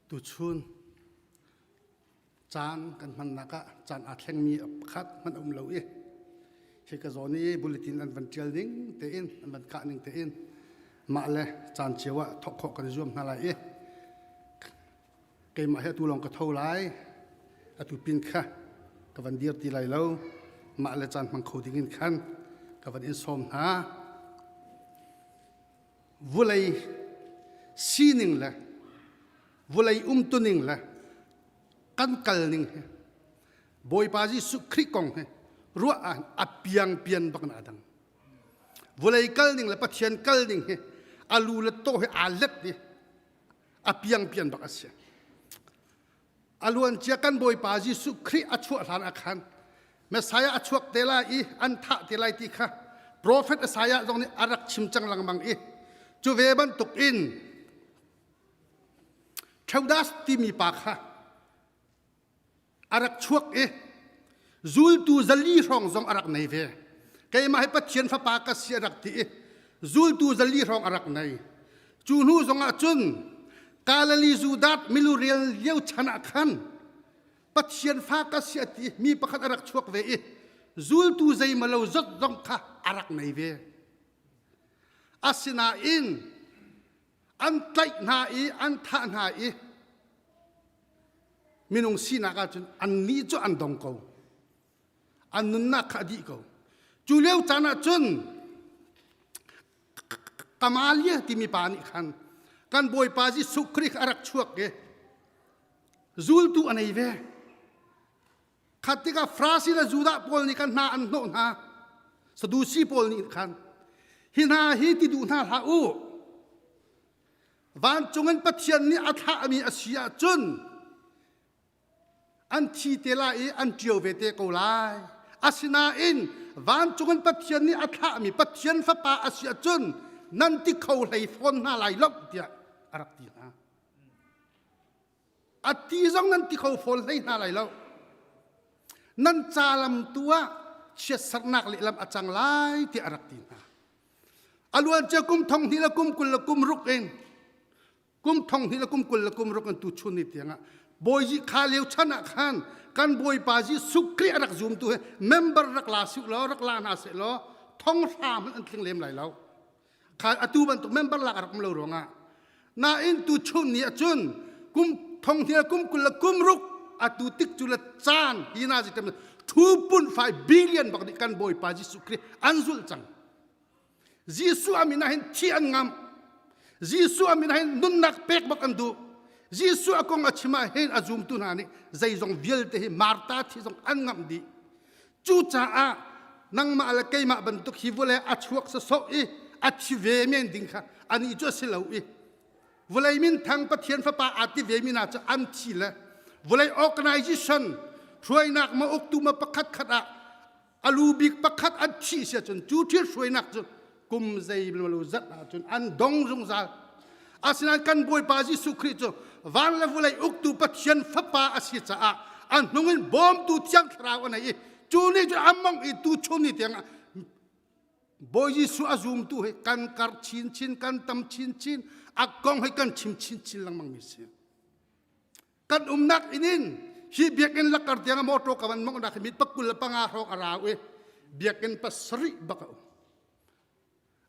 Tuchun caan kan hmannak ah caan aa thlengmi pakhat hmanh a um lo i hi ka zawn i bulletin an van ṭial ning tein an van kah ning tein mah le caan cio ah thawk khawh kan i zuam hna lai i keimah hi atu lawng ka tho lai atu pin kha ka van dir ti lai lo mah le caan hmang kho ding in khan ka van in sawm hna vulei sining le vulei umtuning le kan kal ning hi Bawipa Jesuh Khrih kong hi ruah ah a piang pian bak na dang vulei kal ning le Pathian kal ning hi alu le to hi aa let i a piang pian bak a si a luancia kan Bawipa Jesuh Khrih a chuah hlan ah khan Messiah a chuak te lai i an thah te lai ti kha profet Isaiah zong nih a rak chim cang lengmang i cu ve bantuk in Theudas timi pa kha a rak chuak i zultu 400 hrawng zong a rak nei ve. Keimah hi Pathian fapa ka si a rak ti i zultu 400 hrawng a rak nei. Cu hnu zongah cun Galilee Judah milurial lio chan ah khan Pathian fa ka si a ti mi pakhat a rak chuak ve i zultu zeimalo zot zong kha a rak nei ve. Asinain an tlaih hna i an thah hna i minung sinak ahcun annih cu an dong ko an nunnak kha a dih ko cu lio caan ah cun Kamalia timi pa nih khan kan Bawipa Jesuh Khrih a rak chuak i zultu a nei ve Khat tikah Farasi le Judah pawl nih khan hna an hnawh hna. Sadusi pawl nih khan hi hna hi ti duh hna hlah u. Vancung in Pathian nih a thlahmi a si ahcun an thi te lai i an ṭio ve te ko lai. Asinain vancung in Pathian nih a thlahmi Pathian fapa a si ahcun nan ti kho hlei fawn hna lai lo tiah a rak ti hna. A ti zong nan ti kho fawn hlei hna lai lo. Nan ca lam tu ah chiatsernak lehlam a cang lai tiah a rak ti hna. A luancia kum thong hnih le kum 20 le kum ruk in kum thong hnih le kum 20 le kum ruk in tu chun ni tiangah Bawi kha lio chan ah khan kan Bawipa Jesuh Khrih a rak zumtu hi member rak la sih law rak la hna seh law thong hra hmanh an tling lem lai lo. Kha atu bantuk member lak a rak um lo ruangah nain tu chun ni ahcun kum thong hnih kum 20 le kum ruk atu tik cu le caan hi na zi tam 2.5 billion bak nih kan Bawipa Jesuh Khrih an zulh cang. Jesuh a min ah hin thi an ngam. Jesuh a min ah hin nunnak pek bak an duh. Jesuh a kong a chim ah hin a zumtu hna nih zeizong vialte hi Martha thi zong an ngamh dih. Cucaah nangmah le keimah bantuk hi vawlei a chuak sawsawh i a thi ve men ding kha anih cu a si lo i vawlei minthang Pathian fapa aa ti ve mi hna cu an thi le vawlei organization hruainak ma uktu ma pakhat khat ah a lu bik pakhat an thih si ahcun cu thil hruainak cu kum zei lo zat ahcun an dong zungzal asinain kan Bawipa Jesuh Khrih cu van le vawlei uktu Pathian fapa a si caah a hnung in bawmtu Thiang Thlarau a nei i cu nih cun a mong i tu chun ni tiangah Bawi Jesuh a zumtu hi kan karh chinchin kan tam chinchin a kong hi kan chim chinchin lengmang mi si kan umnak inn in hi biakinn lakar tiang motor ka van mongh nak hi mit pakul le panga hrawng a rau i biakinn pasarih bak a um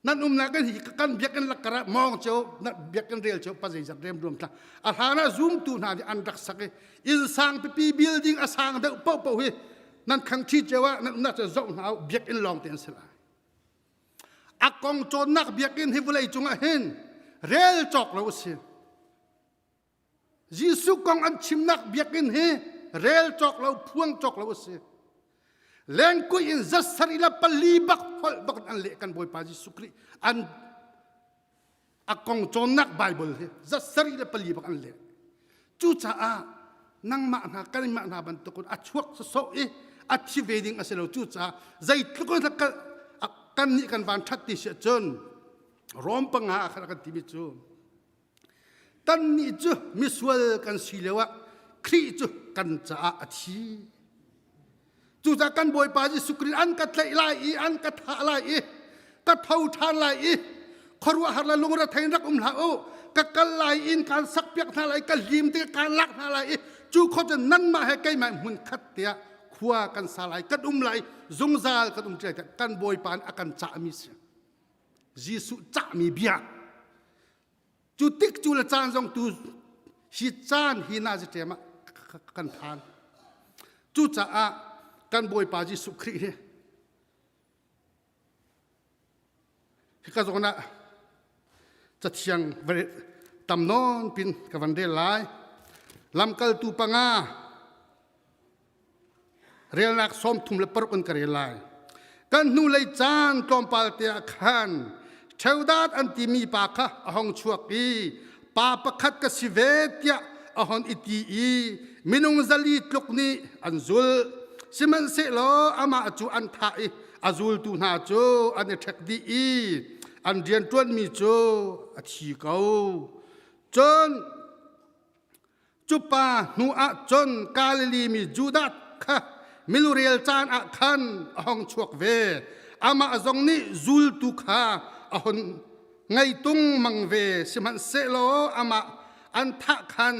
nan umnak in hi kan biakinn lakar ah mawng cio na biakinn rel cio pa zeizat rem ruam thla a hlan ah zumtu hna nih an rak sak i inn sang pipi building a sang deuh paoh paoh hi nan khang thi cio ah nan umnak cu zoh hna u biakinn lawng te an si lai a kong cawnnak biakinn hi vawlei cungah hin rel cawk lo a si Jesuh kong an chimnak biakinn hi rel cawk lo phuang cawk lo a si. Lengkuih in zat sarih le pali bak holh bak an leh kan Bawipa Jesuh Khrih an a kong cawnnak Bible hi zat sarih le pali bak an leh. Cucaah nangmah hna kanmah hna bantukin a chuak sawsawh i a thi ve ding a si lo. Cucaah zeitluk in kan nih kan van ṭhat ti si ahcun Rom panga ah khan a kan timi cu Kannih cu misual kan si lioah Khrih cu kan caah a thi. Cucaah kan Bawipa Jesuh Khrih an ka tlaih lai i an ka thah lai i ka tho ṭhan lai i khuaruahhar le lungrethei in rak um hlah u. Ka kal lai in kaan sakpiak hna lai, ka lim te kaan lak hna lai i cu khua cu nanmah he keimah hmun khat tiah khua kan sa lai, kan um lai, zungzal kan um ṭi lai kan Bawipa nih a kan cahmi si. Jesuh cahmi bia. Cu tik cu le caan zong tu hi caan hi na ṭem ah kan phan. Cucaah kan Bawipa Jesuh Khrih hi hika zawn ah cathiang tam nawn pin ka van rel lai. Lamkaltu panga relnak 36 in ka rel lai. Kan hnulei caan tlawmpal te ah khan Theudat an timi pa kha a hong chuak i pa pakhat ka si ve tiah a hon i ti i minung 400 tluk nih an zulh. Sihmanhsehlaw amah cu an thah i a zultu hna cu an i ṭhek dih i an rianṭuanmi cu a thi ko. Cun Cu pa hnu ah cun Galilee mi Judah kha milurel caan ah khan a hong chuak ve. Amah zong nih zultu kha a hun ngei tung mang ve. Sihmanhsehlaw amah an thah khan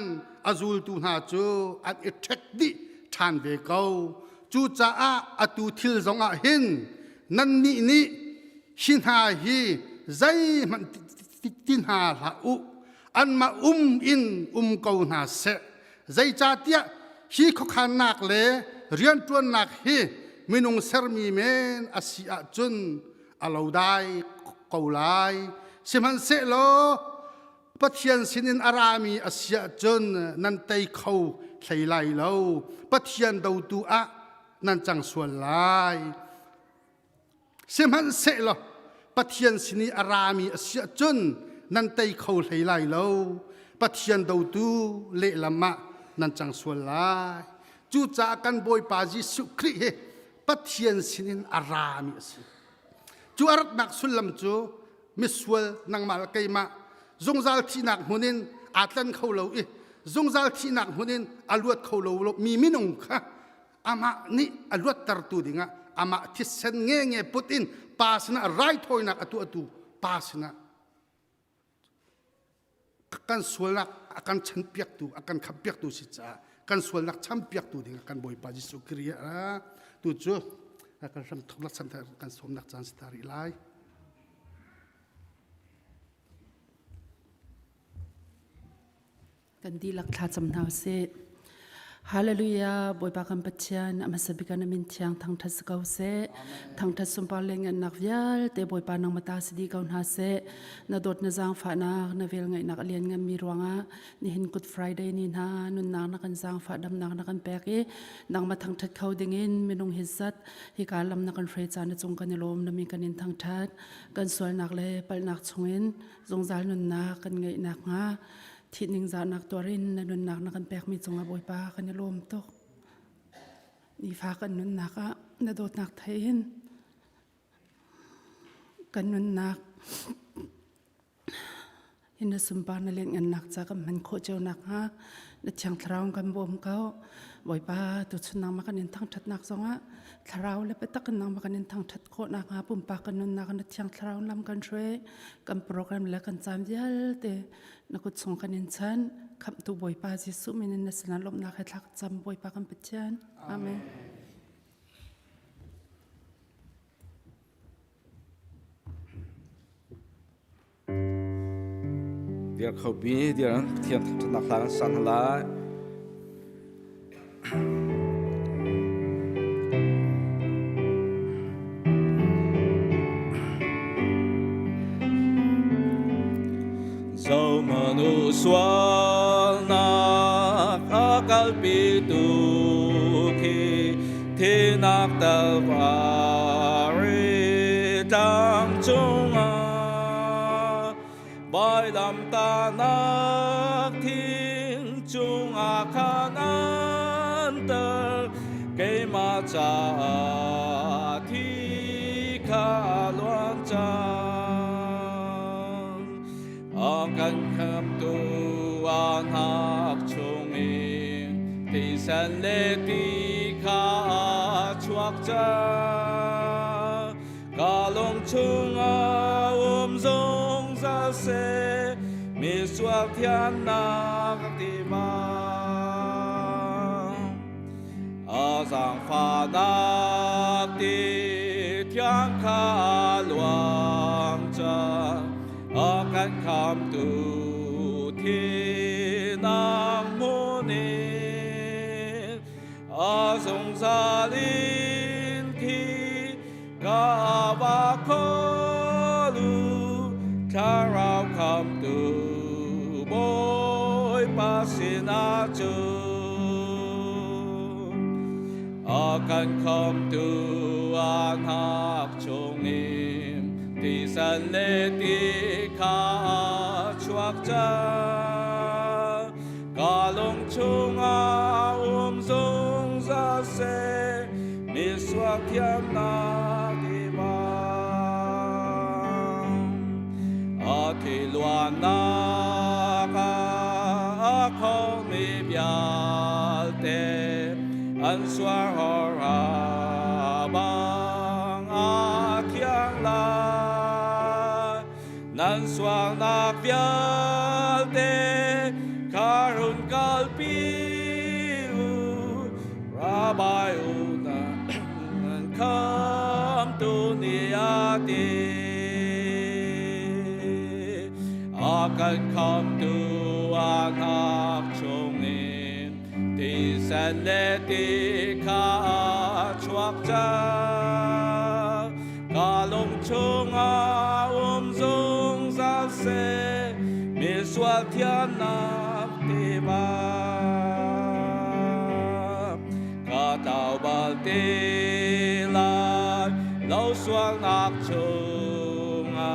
a zultu hna cu an i ṭhek dih ṭhan ve ko. Cucaah atu thil zongah hin nannih nih hi hna hi zeihmanh ti hna hlah u. Anmah um in um ko hna seh. Zeicahtiah hi khuakhannak le rianṭuannak hi minung sermi men a si ahcun a lo dai ko lai. Sihmanhsehlaw Pathian sinin a rami a si ahcun nan tei kho hlei lai lo. Pathian dotu ah nan cang sual lai. Sihmanhsehlaw Pathian sin i a rami a si ahcun nan tei kho hlei lai lo. Pathian dotu lehlam ah nan cang sual lai. Cucaah kan Bawipa Jesuh Khrih hi Pathian sinin a rami a si. Cu a ratnak sullam cu misual nangmah le keimah zungzal thihnak hmun in aa tlan kho lo i zungzal thihnak hmun in a luat kho lo mi minung kha amah nih a luattertu dingah amah thisen nge put in pa sinah raithawinak a tuahtu pa sinah kan sualnak a kan chanpiaktu a kan khampiaktu si caah kan sualnak champiaktu dingah kan Bawipa Jesuh Khrih tu cu kan hram thok chan kan sawmnak caan si ta rih lai. Kan dihlak thlacam hna usih. Hallelujah Bawipa kan Pathian a hmasa bik ah na min thiang thangthat si ko seh. Thangthat sunpar le ngannak vialte Bawipa nangmah ta si dih ko hna seh. Na dawt na zaangfahnak na vel ngaihnak a lian nganmi ruangah nihin Good Friday ni hna nunnak na kan zaangfah damnak na kan pek i nangmah thangthat kho dingin minung hi zat hika lam na kan hruai caan na cung kan i lawm na min kan in thangthat kan sualnak le palhnak chungin zungzal nunnak kan ngeih nakhnga thih ningzahnak tuarin na nunnak na kan pekmi cungah Bawipa kan i lawm tuk. Nifa kan nunnak ah na dawtnak thei in kan nunnak hin na sunpar na lianngannak ca kan hman khawh cio nakhnga na thiang thlarau kan bawm ko. Bawipa tuchun nangmah kan in thangṭhatnak zongah thlarau le biatak in nangmah kan in thangṭhat khawh nakhnga pumpak kan nunnak na thiang thlarau lam kan hruai kan program le kan caan vialte na kut chung kan in chan khamhtu Bawipa Jesuh min in na sinah lawmhnak he thlak cam Bawipa kan Pathian amen. Dir kho bi dir an Pathian thangṭhatnak hla kan sang lai. Zomanu sualnak a kalpitu khi thinak Kalvari tlang cungah vailamtahnak thing cungah khan an tar keimah caah thi kha a luang cang. A kan khamtu a hnak chungin thisen le ti kha a chuak cang. Ka lung chungah um zungzal seh. Misual thiannak ti ma A zaangfahnak ti thiang kha luang cang a kan khamtu thinak hmun in a zungzal in thi ka va kholu thlarau khamtu Bawipa sinah cun a kan khamtu a hnak chungin tisen le ti kha chuak cang Ka lung chungah um zungzal seh, misual thiamnak tiva. A thi luannak ah a khomi vialte an sual hora bang a thiang lai. Nan sualnak vialte kha run kalpi u, Rabbi u nan khamtu nih a ti. A kan khamtu a hnak chungin thisen le ti kha a chuak cang. Ka lung chungah um zungzal seh, misual thiannak tiva. Ka tlau bal ti lai, lo sualnak chungah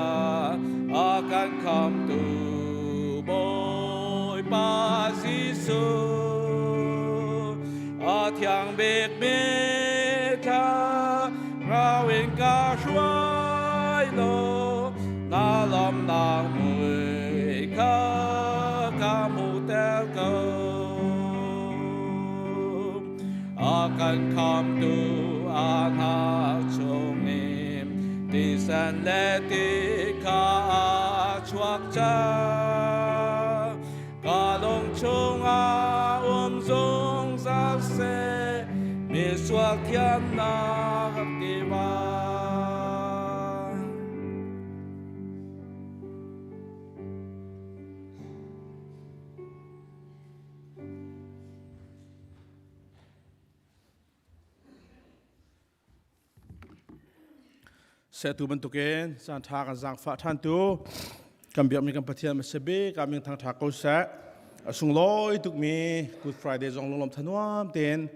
a kan khamtu Bawipa Jesuh. A thiang bik mi thla rau in ka hruai law na lawmnak mui kha ka hmuhter ko. A kan khamtu a hnak chungin tisen le ti kha a chuak cang. Ka lung chungah um zungzal seh, misual thiannak tiva. Setu bantukin caan ṭha kan zaangfah ṭhan tu kan biakmi kan Pathian Masibi ka min thangṭha ko seh. A sunglawi tukmi Good Friday zong lunglawm thanuam tein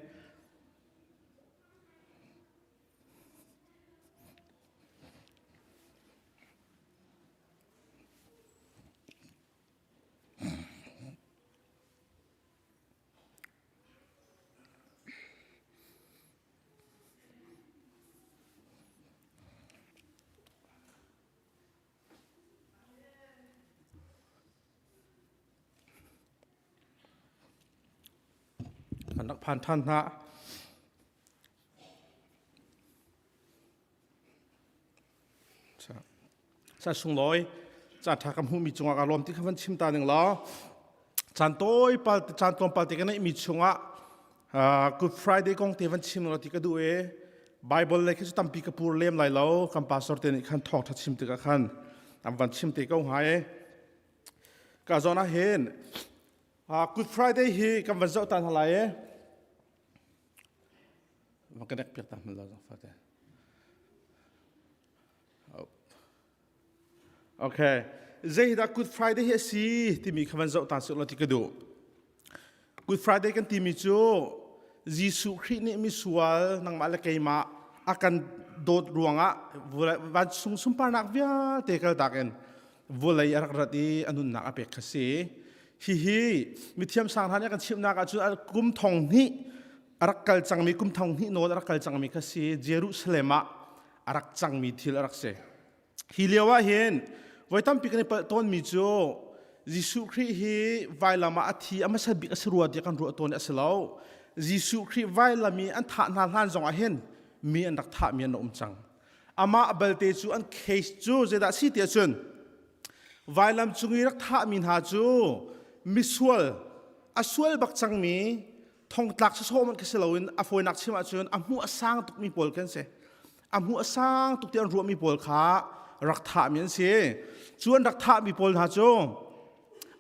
Kan rak phan ṭhan hna. Sa sunglawi caan ṭha ka hmuhmi cungah ka lawm ti kha van chim ta ning law caan tawi pal caan tlawmpal te ka neihmi chungah Good Friday kong te van chim law ti ka duh i Bible le khi cu tampi ka pur lem lai lo kan pastor te nih khan thawngṭha chim tikah khan an van chim te ko hnga i ka zawn ah hin Good Friday hi kan van zoh ta hna lai i van ka nek piak ta hman lo zong fate Okay. Zeidah Good Friday hi a si timi kha van zoh ta sih law ti ka duh. Good Friday kan timi cu Jesuh Khrih nih misual nangmah le keimah a kan dawt ruangah vancung sunparnak vialte kaltak in vawlei a rak rat i a nunnak a pek kha si. Hihi mithiam sang hna nih kan chimhnak ahcun kum thong hnih a rak kal cangmi kum thong hnih nawl a rak kal cangmi kha si Jerusalem ah a rak cangmi thil a rak si. Hi lio ah hin voi tampi kan i palh tawnmi cu Jesuh Khrih hi vailam ah a thi a hmasa bik a si rua tiah kan ruah tawn a si lo. Jesuh Khrih vailam i an thah hna hlan zong ah hin mi an rak thahmi an um cang. Amah balte cu an case cu zeidah si tiah cun. Vailam cung i rak thahmi hna cu misual, a sual bak cangmi, thongtlak sawsawh hmanh khi si loin a fawinak chim ahcun a hmuh a sang tukmi pawl kan si. A hmuh a sang tuk ti an ruahmi pawl kha rak thahmi an si. Cu an rak thahmi pawl hna cu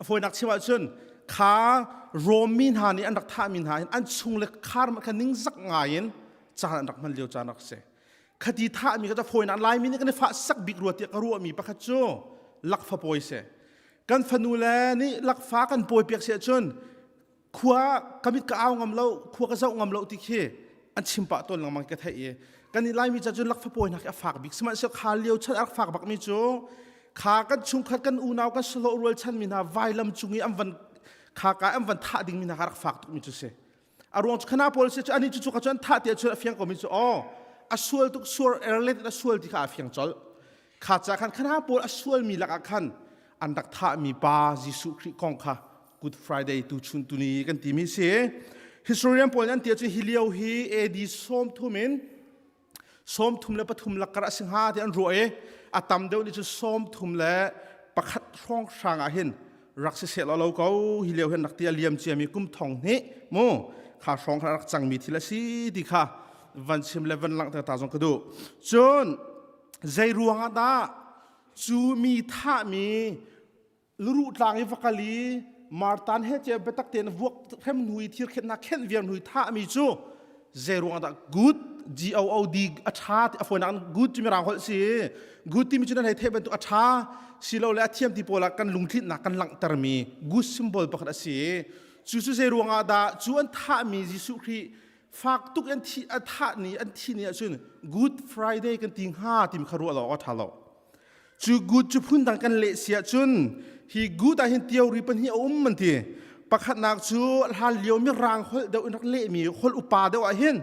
a fawinak chim ahcun kha Rom mi hna nih an rak thahmi hna hin an chung le khar kha ningzak ngai in caan an rak hman lio caan rak si. Khati thahmi kha fawinak Laimi nih kan i fah sak bik rua tiah ka ruahmi pakhat cu lakfa pawi si. Kan fanu le nih lakfa kan pawi piak si ahcun khua ka mit ka au ngam lo, khua ka zoh ngam lo ti khi an chim pah tawn lengmang ka theih i kan i Laimi ca cun lakfa pawi hna khi a fak bik. Sihmanhsehlaw kha lio chan a rak fak bakmi cu kha kan chungkhat kan unau kan sahlawh rualchan mi hna vailam cung i an van kha ka an van thah dingmi hna kha rak fak tukmi cu si. A ruang cu khana pawl si cu ani cu cu ka cu an thah ti ahcun a fiang ko mi cu aw a sual tuk suar erlet in a sual ti kha a fiang colh. Kha ca khan khana pawl a sual mi lakah khan an rak thah mi pa Jesuh Khrih kong kha Good Friday tu chun tuni kan ti mi si. Historian pawl an ti ahcun hi lio hi AD 30 in 33 lakar a si hnga ti an ruah i a tam deuh nih cu 31 hrawng hrang ah hin rak si seh lo ko hi lio hin rak ti a liam ciami kum thong hnih mu kha hrawng kha rak cangmi thil a si ti kha van chim le van langhter ta zong ka duh cun zei ruang ah dah cu mi thahmi luruh tlang i va kal i martan he che biatak tein vuak hrem hnu i thir khenhnak khenh viar hnu i thahmi cu zei ruang dah good G O O D a tha a fawinak good cu mirang holh si good timi cu nan hei theih bantuk a tha silo le a thiam ti pawl ah kan lungtlinnak kan langhtermi good symbol pakhat a si cu cu zei ruang ah dah cu an thahmi Jesuh Khrih fak tuk an thi a thah ni an thi ni ahcun good friday kan ti hnga timi kha ruah lo awk a tha lo Cu good cu phundang kan leh si ahcun hi good ah hin theory pahnih a um an ti. Pakhatnak cu hlan lio mirang holh deuh in rak lehmi holh upa deuh ah hin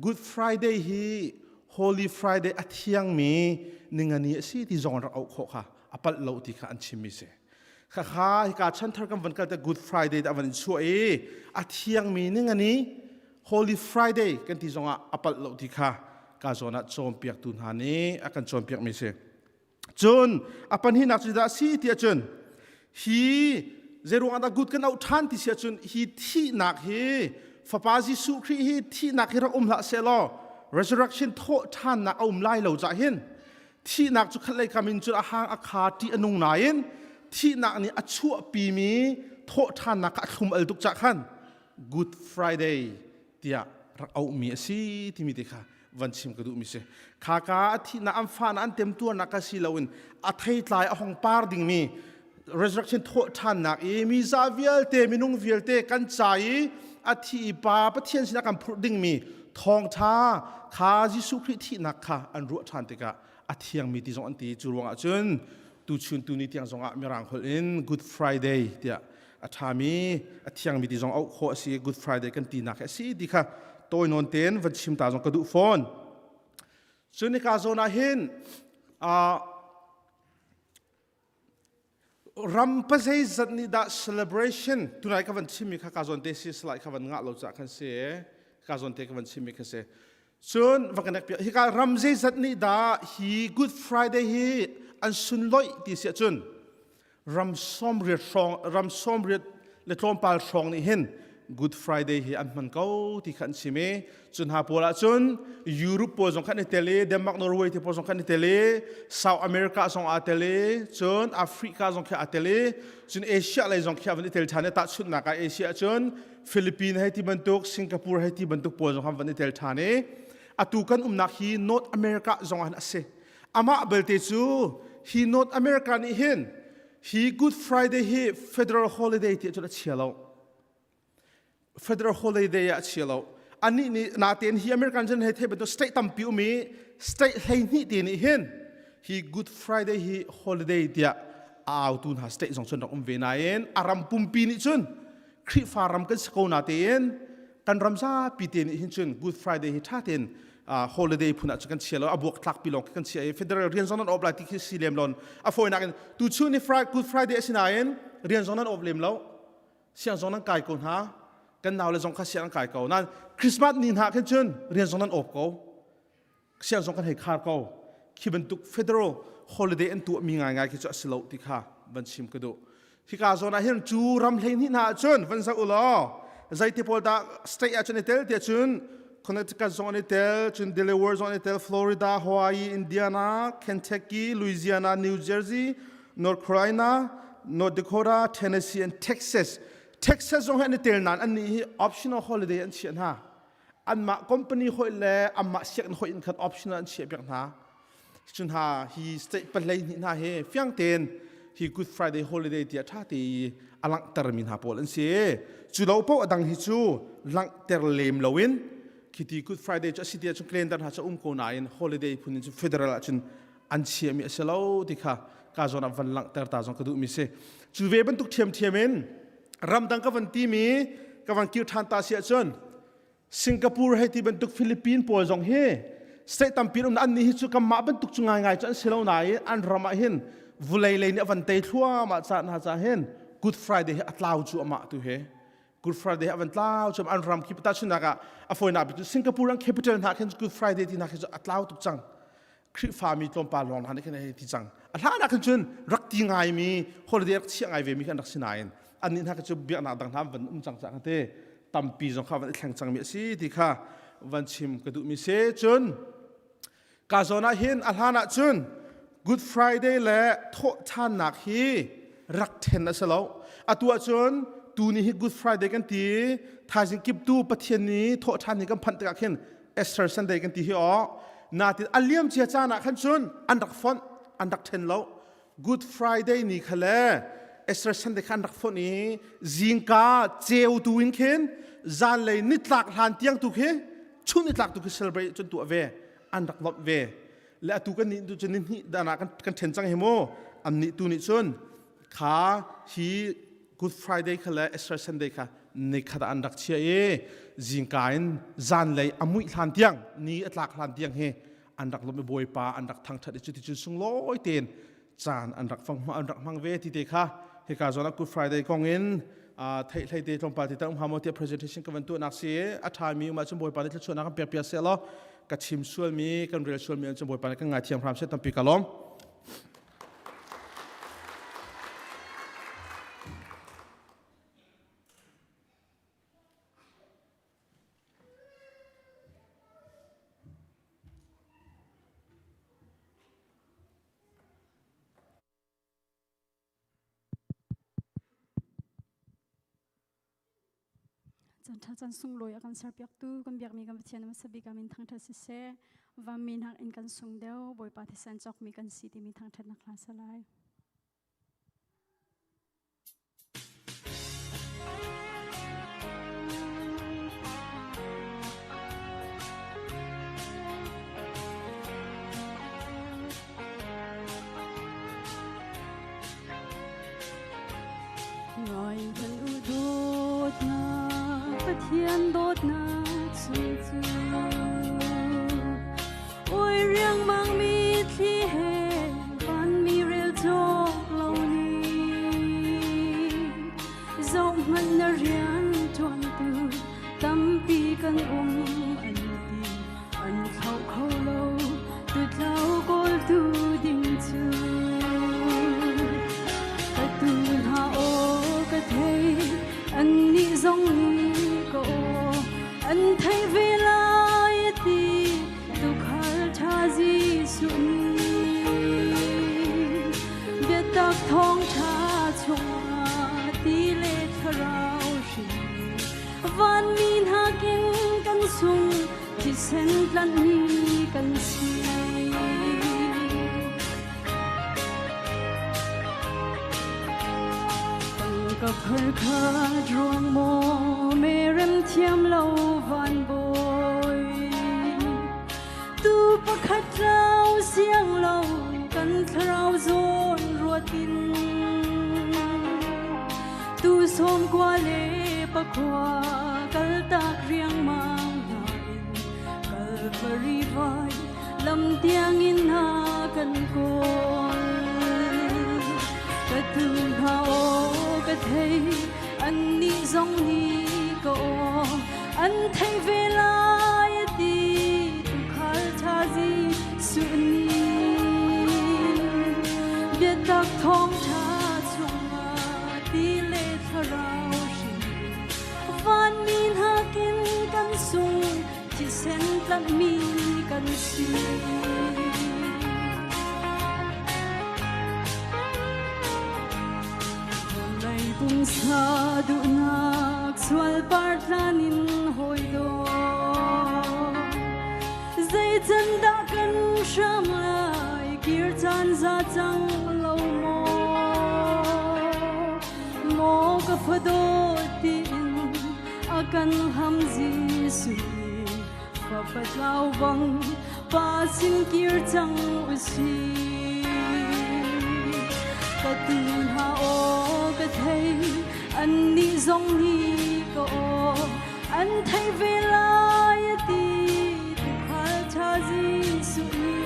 Good Friday hi Holy Friday a thiangmi ningani a si ti zong an rak auh khawh kha a palh lo ti kha an chimmi si. Khakha hika chanthar kan van kal te Good Friday dah van in chuah i a thiangmi ningani Holy Friday kan ti zongah a palh lo ti kha ka zawn ah cawnpiaktu hna nih a kan cawnpiakmi si. Cun a pahnihnak cu dah si ti ahcun hi zeiruang ah dah good kan auh ṭhan ti si ahcun hi thihnak hi Fapa Jesuh Khrih hi thihnak hi rak um hlah seh law resurrection thawh ṭhannak a um lai lo cah hin thihnak cu khat lei kam in cun a hang a kha ṭih a nung nain thihnak nih a chuahpimi thawh ṭhannak kha a thlum al tuk cah khan Good Friday tiah rak auhmi a si timi te kha van chim ka duhmi si. Khaka a thihnak an fahnak an temtuarnak ka si loin a theitlai a hong par dingmi resurrection thawh ṭhannak i mi za vialte minung vialte kan ca i a thi i pa Pathian sinah kan phurh dingmi thawngṭha kha Jesuh Khrih thihnak kha an ruah ṭhan tikah a thiangmi ti zong an ti cu ruangah cun tuchun tuni tiang zongah mirang holh in Good Friday tiah a ṭhami a thiangmi ti zong auh khawh a si Good Friday kan tinak hi a si ti kha tawi nawn tein van chim ta zong ka duh fawn. Cun hika zawn ah hin ram pazeizat nih dah celebration tunai ka van chimmi kha ka zawn te si salai kha van ngah lo cah khan si ka zawn te ka van chimmi kha si cun va ka nek piak hika ram zeizat nih dah hi Good Friday hi an sunloih ti si ahcun ram 80 hrawng ram 80 le tlawmpal hrawng nih hin Good Friday hi an hman ko ti kha an chim i cun hna pawl ah cun Europe pawl zong khan i tel i Denmark Norway te pawl zong khan i tel i South America zong aa tel i cun Africa zong khi aa tel i cun Asia lei zong khi a van i tel ṭhan i tahchunhnak ah Asia cun Philippines hei ti bantuk Singapore hei ti bantuk pawl zong khan van i tel ṭhan i atu kan umnak hi North America zong ah hin a si Amah belte cu hi North America nih hin hi Good Friday hi federal holiday ti cun a chia lo. Federal holiday ah a chia lo. Anih nih natein hi American cun hei thei bantuk state tampi um i state 12 te nih hin hi Good Friday hi holiday tiah a autu hna state zong cun rak um ve nain a ram pumpi nih cun Khrihfa ram kan si ko natein kan ram zapi te nih hin cun Good Friday hi ṭha tein holiday phun ah cun kan chia lo a buak tlak pi lawng kan chia i federal rian zong nan op lai ti khi si lem lon a fawinak in tu chun ni Good Friday a si nain rian zong nan op lem lo siang zong nan kai ko hna kan nau le zong kha siang an kai ko nan Christmas ni hna khin cun rian zong nan op ko siang zong kan hei khar ko khi bantuk federal holiday an tuah mi ngaingai khi cu a si lo ti kha. van chim ka duh. Hika zawn ah hin cu ram 12 hna ahcun van zoh u law zeiti pawl dah state ahcun i tel tiah cun Connecticut zong an i tel, cun Delaware zong an i tel, Florida, Hawaii, Indiana, Kentucky, Louisiana, New Jersey, North Carolina, North Dakota, Tennessee, and Texas. Texas zong hi an i tel nain annih hi optional holiday an chiah hna. Anmah company hoih le anmah sianginn hoih in khan optional an chiah piak hna. Cun hna hi state pahlei hnih hna hi fiang tein hi Good Friday holiday tiah ṭha te i a langhtermi hna pawl an si. Cu lo paoh a dang hi cu langhter lem loin khiti Good Friday cu a si tiah cun calendar hna cu um ko nain holiday phun in cun federal ah cun an chiahmi a si lo ti kha ka zawn ah van langhter ta zong ka duhmi si. Cu ve bantuk ṭhiamṭhiam in ramdang ka van timi ka van kir ṭhan ta si ahcun Singapore hei ti bantuk Philippine pawl zong hi state tampi um an nih hi cu kanmah bantuk cu ngaingai cu an si lo nain an ram ah hin vulei lei nih a van tei thluahmah ca hna ca hin Good Friday hi a tlau cu amah tu he Good Friday hi a van tlau cu an ram khi tahchunhnak ah a fawinak bik cu Singapore an capital hna khin Good Friday ti hna khi cu a tlau tuk cang Khrihfami tlawmpal lawng hna nih khin hei ti cang. A hlan ah khin cun rak ti ngaimi holiday rak chiah ngai vemi khan rak si nain annih hna cu biaknak dang hna van um cang cang te tampi zong kha van i thleng cangmi a si ti kha van chim ka duhmi si. Cun ka zawn ah hin a hlan ah cun Good Friday le thawhṭhannak hi rak ṭhen a si lo. Atu ah cun tuni hi Good Friday kan ti thaizing kiptu Pathian ni thawhṭhan ni kan phanh tikah khin Esther Sunday kan ti hi aw natin a liam cia caan ah khan cun an rak fonh an rak ṭhen lo Good Friday ni kha le Esther Sunday kha an rak fonh i zingka ceu tu in khin zanlei nitlak hlan tiang tu khi chun nitlak tu khi celebrate cun tuah ve an rak lawmh ve le atu kan nih tu cun ni hnih dan ah kan ṭhen cang hi mu an nih tu nih cun kha hi Good Friday kha le Easter Sunday kha nikhat ah an rak chia i zingka in zanlei a muih hlan tiang ni a tlak hlan tiang hi an rak lawmh i Bawipa an rak thangṭhat i cuticun sunglawi tein caan an rak fang an rak hmang ve ti te kha hika zawn ah Good Friday kong in theih hlei te tlawmpal te um hamo tiah presentation ka van tuahnak si a ṭhami um ahcun Bawipa nih thluachuahnak kan pek piak seh law ka chim sualmi kan rel sualmi cun Bawipa nih kan ngaithiam hram seh tampi ka lawm. Chan chan sunglawi a kan serpiaktu kan biakmi kan Pathian hmasa bik amin thangṭhat siseh vanmi hnak in kan sung deuh Bawipa thisen cawkmi kan si timi thangṭhatnak hla salai. Ngai hmanh u dawtnak Pathian dawtnak sung cu Oi riangmang mi thli he vanmi rel cawk lo ni Zoh hmanh na rian ṭuantu tampi kan um an ti an thlauh kho lo tutlau kawltu ding cu ka tu hna aw ka thei annih zong nih ka aw an theih ve lai ti tukhal ṭha Jesuh nih biatak thawngṭha chungah ti le thlarau hrin vanmi hna king kan sung thisen tlanhmi kan si. Tangka phar ruang maw merem thiam lo van bawi tu pakhat rau siang lo kan thlarau zawn ruatin tu som kwa le pakhua kal tak riangmang hna in Kalvari vai lam tiangin hna kan kawl ka tu hna aw ka thei annih zong nih ka aw an thei ve lai ti tukhal ṭha Jesuh nih biatak thawngṭha. tlanhmi kan si. Vawlei pumsa duhnak sual par tlan in hawi daw. Zei can dah kan hram lai kir caan za cang lo maw? Maw ka fadawt tiin a kan ham Jesuh nih fapa tlau bang pa sin kir cang usih. Ka tu hna aw ka thei annih zong nih ka aw an thei ve lai a ti tuukhal ṭha Jesuh nih.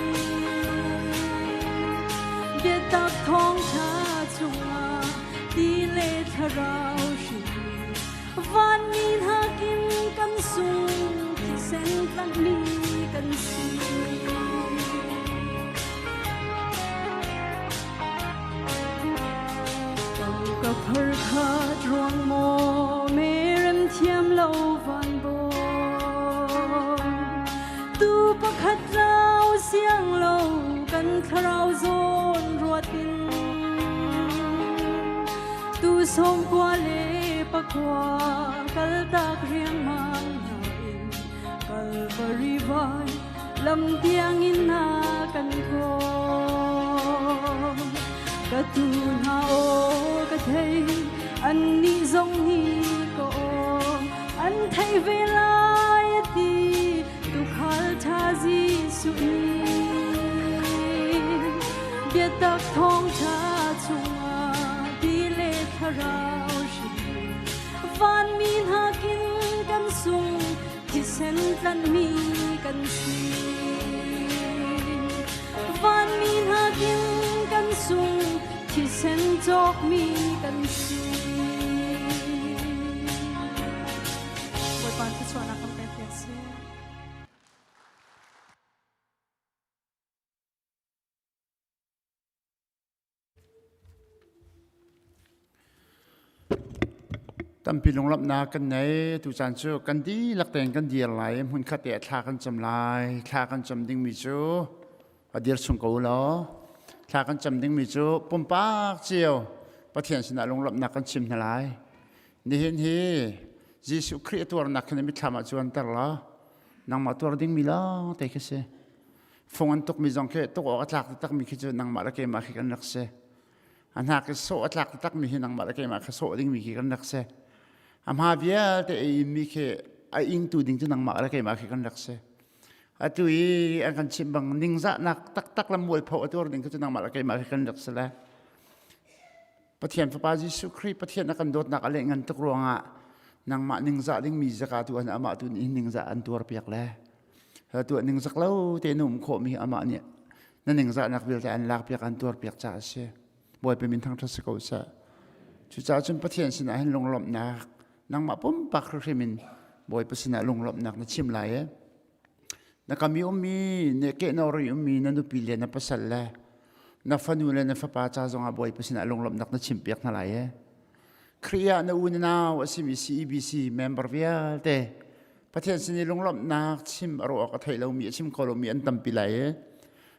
Biatak thawngṭha chungah ti le thlarau hrin vanmi hna kin kan sung thisen tlanhmi kan si. Ka phar khat ruang maw merem thiam lo van bawi tu pakhat rau siang lo kan thlarau zawn ruatin tu som kwa le pakua kal tak riangmang na in Kalvari vai lam tiang in na kan kawl. Ka tu hna aw ka thei, annih zong hi ka aw an thei ve lai a ti tuukhal ṭha Jesuh nih. Biatak thawngṭha chungah ti le thlarau hrin vanmi hna kin kan sung thisen tlanhmi kan si. Vanmi hna kin kan sung thisen cawkmi kan si. Bawipa thluachuahnak kan pek piak seh. Tampi lunglawmhnak kan nei. Tucaan cu kan dihlak tein kan dir lai. Hmunkhat te ah thla kan cam lai. Thla kan cam dingmi cu a dir chung ko law. Thla kan cam dingmi cu pumpak cio Pathian sinah lunglawmhnak kan chim hna lai. Nihin hi Jesuh Khrih a tuarnak khin mitthlam ah cuanter law nangmah tuar dingmi lawng te khi si. Fung an tukmi zong khi tuk awk a tlak taktakmi khi cu nangmah le keimah khi kan rak si. A hnak i sawh a tlak taktakmi hi nangmah le keimah kha sawh dingmi khi kan rak si. A hma vialte a inmi khi a ingtu ding cu nangmah le keimah khi kan rak si. Atu i an kan chimh bang ningzahnak taktak le mualpho a tuar ding khi cu nangmah le keimah khi kan rak si le. Pathian Fapa Jesuh Khrih Pathian a kan dawtnak a leh ngan tuk ruangah nangmah ningzah dingmi zaka tu an amah tu nih ningzah an tuar piak le tuah ningzak lo te na um khawhmi amah nih na ningzahnak vialte an lak piak an tuar piak caah a si. Bawipa min thangṭhat si ko seh. Cucaah cun Pathian sinah hin lunglawmhnak nangmah pumpak hrimhrim in Bawipa sinah lunglawmhnak na chim lai e. Na kam i ummi, na kehnawr i ummi na nupi le na pasal le na fanu le na fapa ca zongah Bawipa sinah lunglawmhnak na chimpiak hna lai e. Khrih ah na u na nau a simi CEBC member vialte Pathian sin i lunglawmhnak chim a ruah awk a thei lomi a chim kho lomi an tampi lai e.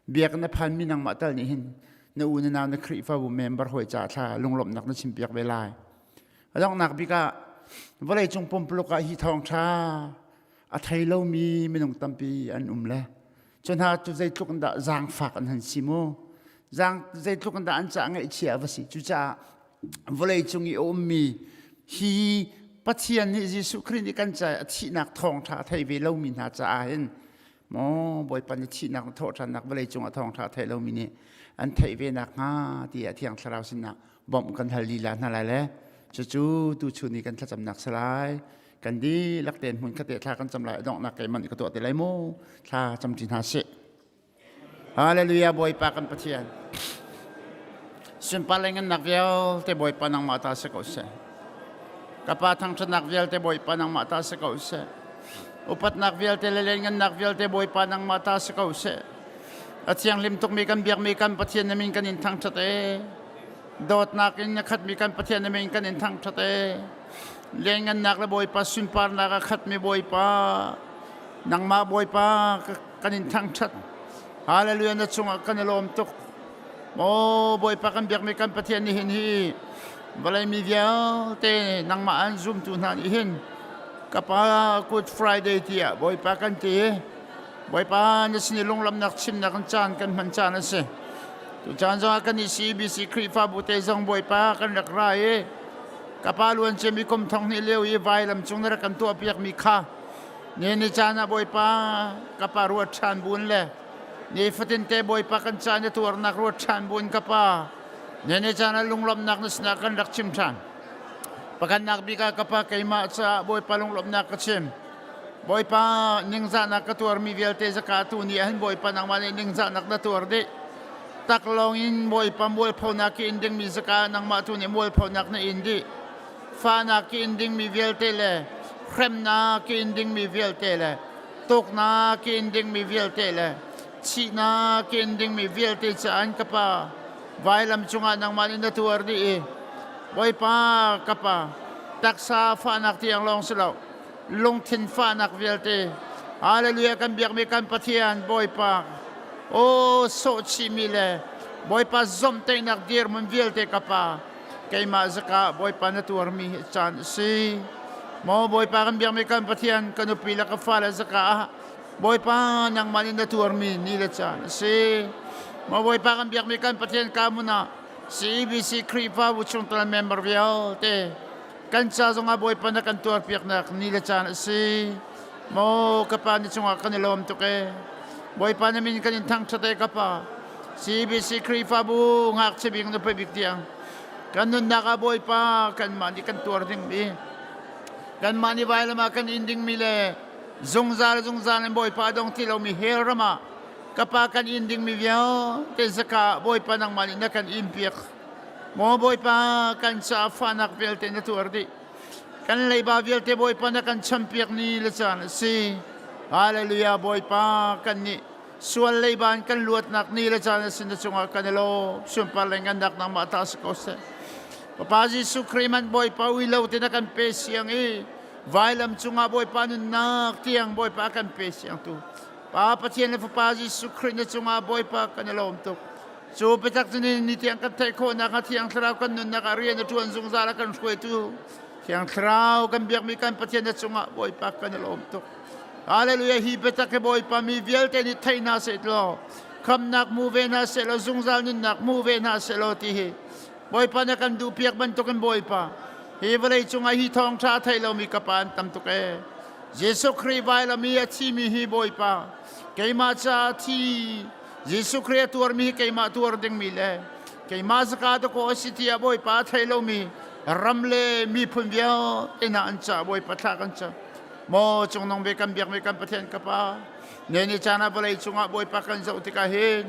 Biak na phanmi nangmah tal nih hin na u na nau na Khrihfabu member hawi ca thla lunglawmhnak na chimpiak ve lai. A donghnak bik ah vawleicung pumpuluk ah hi thawngṭha a thei lomi minung tampi an um le cu hna cu zeitluk in dah zaangfak an han si mu zaang zeitluk in dah an caah ngaihchia a va si cucaah vawlei cung i a ummi hi Pathian nih Jesuh Khrih nih kan ca a thihnak thawngṭha a thei ve lomi hna caah hin maw Bawipa nih thihnak le thawhṭhannak vawlei cung a thawngṭha a thei lomi nih an theih ve nakhnga tiah Thiang Thlarau sinah bawmh kan hal lila hna lai le cucu tuchun i kan thlacamnak si lai kan dihlak tein hmun khat te thla kan cam lai donghnak keimah nih ka tuah te lai mu thla cam ṭi hna sih Hallelujah Bawipa kan Pathian sunpar le ngannak vialte Bawipa nangmah ta si ko seh ka pa thangṭhatnak vialte Bawipa nangmah ta si ko seh upatnak vialte le ngannak vialte Bawipa nangmah ta si ko seh a thianghlim tukmi kan biakmi kan Pathian na min kan in thangṭhat e dawtnak in na khatmi kan Pathian na min kan in thangṭhat e Lianngannak le Bawipa sunparnak a khatmi Bawipa. Nangmah Bawipa kan in thangṭhat. Hallelujah na cungah kan i lawm tuk. Maw Bawipa kan biakmi kan Pathian nihin hi vawlei mi vialte nangmah an zumtu hna nih hin ka pa Good Friday tiah Bawipa kan ti. Bawipa na sin i lunglamnak chimnak in caan kan hman caan a si. Tu caan zongah kan i CBC Khrihfabu te zong Bawipa kan rak ra i ka pa luan ciami kum thong hnih lio i vailam cung na rak kan tuahpiakmi kha ni ni caan ah Bawipa ka pa ruat ṭhan buin le ni fatin te Bawipa kan caan i tuarnak ruat ṭhan buin ka pa ni ni caan ah lunglawmhnak na sinah kan rak chim ṭhan. Pakhatnak bik ah ka pa keimah caah Bawipa lunglawmhnak ka chim. Bawipa ningzahnak ka tuarmi vialte zaka tu ni ahhin Bawipa nangmah nih ningzahnak na tuar dih. Taklawng in Bawipa mualphonak ki in dingmi zaka nangmah tu nih mualphonak na in dih. Fahnak ki in dingmi vialte le hremnak ki in dingmi vialte le tuknak ki in dingmi vialte le thihnak ki in dingmi vialte caah ka pa vailam cungah nangmah nih na tuar dih i Bawipa ka pa taksa fahnak tiang lawng si lo lungthin fahnak vialte hallelujah kan biakmi kan Pathian Bawipa o sawhchihmi le Bawipa zomhtaihnak dirhmun vialte ka pa keimah zaka Bawipa na tuarmi hi caan a si maw Bawipa kan biakmi kan Pathian ka nupi le ka fale zaka ah Bawipa nangmah nih na tuarmi ni le caan a si maw Bawipa kan biakmi kan Pathian ka mun ah CEBC Khrihfabu chungtel member vialte kan ca zongah Bawipa na kan tuarpiaknak ni le caan a si. Maw ka pa ni cungah kan i lawm tuk e. Bawipa na min kan in thangṭhat e ka pa. CBC Khrihfabu ngakchia bik nupi bik tiang kan nunnak ah Bawipa kanmah nih kan tuar dingmi kanmah nih vailam ah kan in dingmi le zungzal zungzal in Bawipa a dong ti lomi hell ram ah ka pa kan in dingmi vialte zaka Bawipa nangmah nih na kan in piak. Maw Bawipa kan caah fahnak vialte na tuar dih. Kan leiba vialte Bawipa na kan champiak ni le caan a si. Hallelujah Bawipa kan nih sual leiba in kan luatnak ni le caan a si na cungah kan i lawm. Sunpar le ngannak nangmah ta si ko seh. Papa Jesuh Khrih man Bawipa ui lo te na kan pe siang i vailam cungah Bawipa nunnak tiang Bawipa kan pe siang tu. Pa Pathian le Fapa Jesuh Khrih na cungah Bawipa kan i lawm tuk. Cu biatak cu ni tiang kan theih khawhnak hnga Thiang Thlarau kan nunnak ah rian a ṭuan zungzal a kan hruaitu Thiang Thlarau kan biakmi kan Pathian na cungah Bawipa kan i lawm tuk. Hallelujah hi biatak hi Bawipa mi vialte nih thei hna seh law khamnak mu ve hna seh law zungzal nunnak mu ve hna seh law ti hi Bawipa na kan duhpiak bantukin Bawipa hi vawlei cungah hi thawngṭha a thei lomi ka pa an tam tuk ee. Jesuh Khrih vailam i a thimi hi Bawipa keimah caah thi Jesuh Khrih a tuarmi hi keimah tuar dingmi le keimah zaka dakaw a si tiah Bawipa a thei lomi ram le miphun vialte hna an ca Bawipa thla kan cam. Maw cungnung bik kan biakmi kan Pathian ka Pa ne ni caan ah vawlei cungah Bawipa kan zoh tikah hin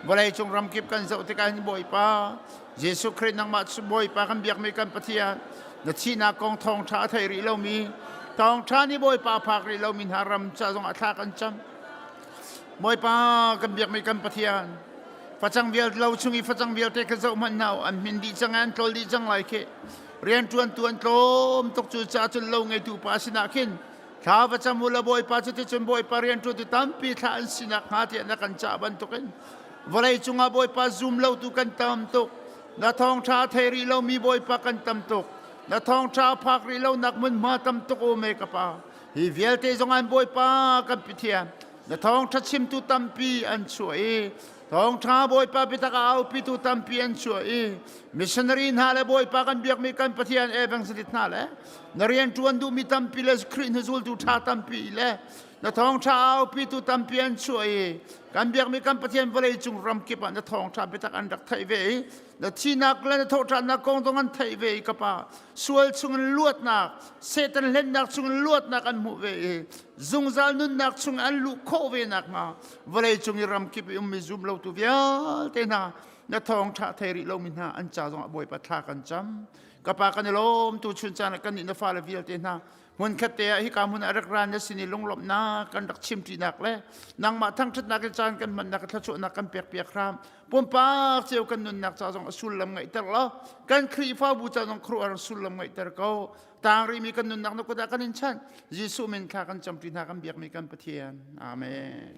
vawlei cung ramkip kan zoh tikah hin Bawipa Jesuh Khrih nangmah cu Bawipa kan biakmi kan Pathian na thihnak kong thawngṭha a thei rih lomi thawngṭha nih Bawipa a phak rih lomi hna ram ca zong ah thla kan cam. Bawipa kan biakmi kan Pathian facang vialte lo chung i facang vialte kha zoh hmanh hna an hmin dih cang an tlol dih cang lai khi rian ṭuantu an tlawm tuk cu caah cun lo ngeitu pa sinah khin thla va cam u la Bawipa cu ticun Bawipa rian ṭuantu tampi thla an sinak hnga tiah na kan cah bantukin vawlei cungah Bawipa zum lotu kan tam tuk na thawngṭha thei rih lomi Bawipa kan tam tuk na thawngṭha phak rih lonak hmunhma tam tuk u me ka pa Hi vialte zong an Bawipa kan Pathian na thawngṭha chimtu tampi an chuah i thawngṭha Bawipa biatak a aupitu tampi an chuah i missionary hna le Bawipa kan biakmi kan Pathian evangelist hna le na rian ṭuan duhmi tampi le Khrih hnuzultu ṭha tampi le na thawngṭha aupitu tampi an chuah i kan biakmi kan Pathian vawlei cung ramkip ah na thawngṭha biatak an rak theih ve i na thihnak le na thawhṭhannak kong zong an theih ve i ka pa sual chungin luatnak Satan hlennak chungin luatnak an hmuh ve i zungzal nunnak chung an luh khawh ve nakhnga vawlei cung i ramkip i ummi zum lotu vialte hna na thawngṭha thei rih lomi hna an ca zongah Bawipa thla kan cam. Ka pa kan i lawm tu chun caan ah kan nih na fale vialte hna hmunkhat te ah hika hmun ah rak ra na sin i lunglawmhnak kan rak chimṭinak le nangmah thangṭhatnak in caan kan hmannak thluachuahnak kan pekpiak hram. Pumpak cio kan nunnak ca zong a sullam ngeihter law kan Khrihfabu ca zong khuaruahhar sullam ngeihter ko. Tang rihmi kan nunnak na kut ah kan in chanh. Jesuh min thla kan camṭi hna kan biakmi kan Pathian. Amen.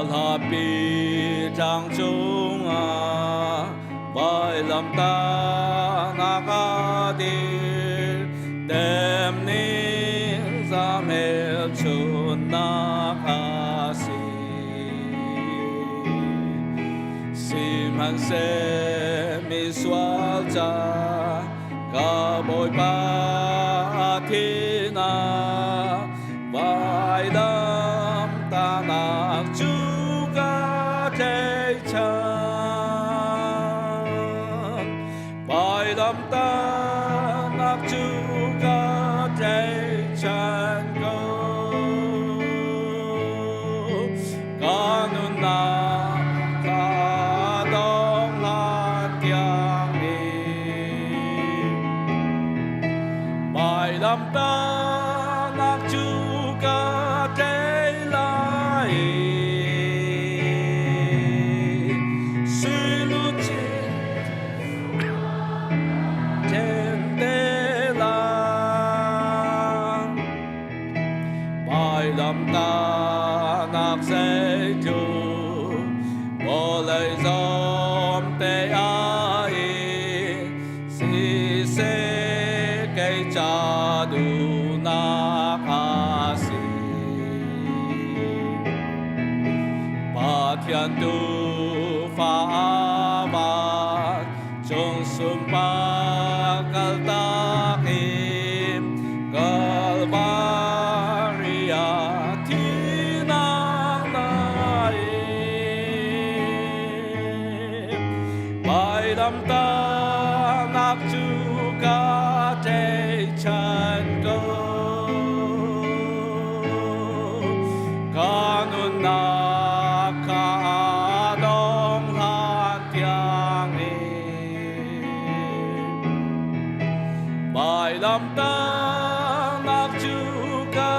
Hlapi tlang cungah vailamtahnak a dir tem ning za hmelchunnak a si. Sihmanhseh misual ca ka Bawipa a thihnak vailam tahnak cu ka tlaihchan. Vailam tahnak cu ka tlaihchan ko. Ka nunnak ka dong hlan tiang in vailam tahnak cu ka tlei lai. Sui luchin ṭhen te lai. Vailamtahnak zeitluk vawlei zawm te ah i siseh kei ca duhnak a si. Pathian tuufa van cung sunpar kaltak in Kalvari ah thinak na in. Vailamtahnak cu ka tlaihchan ko. Ka nunnak kha a dong hlan tiangin vailamtahnak cu ka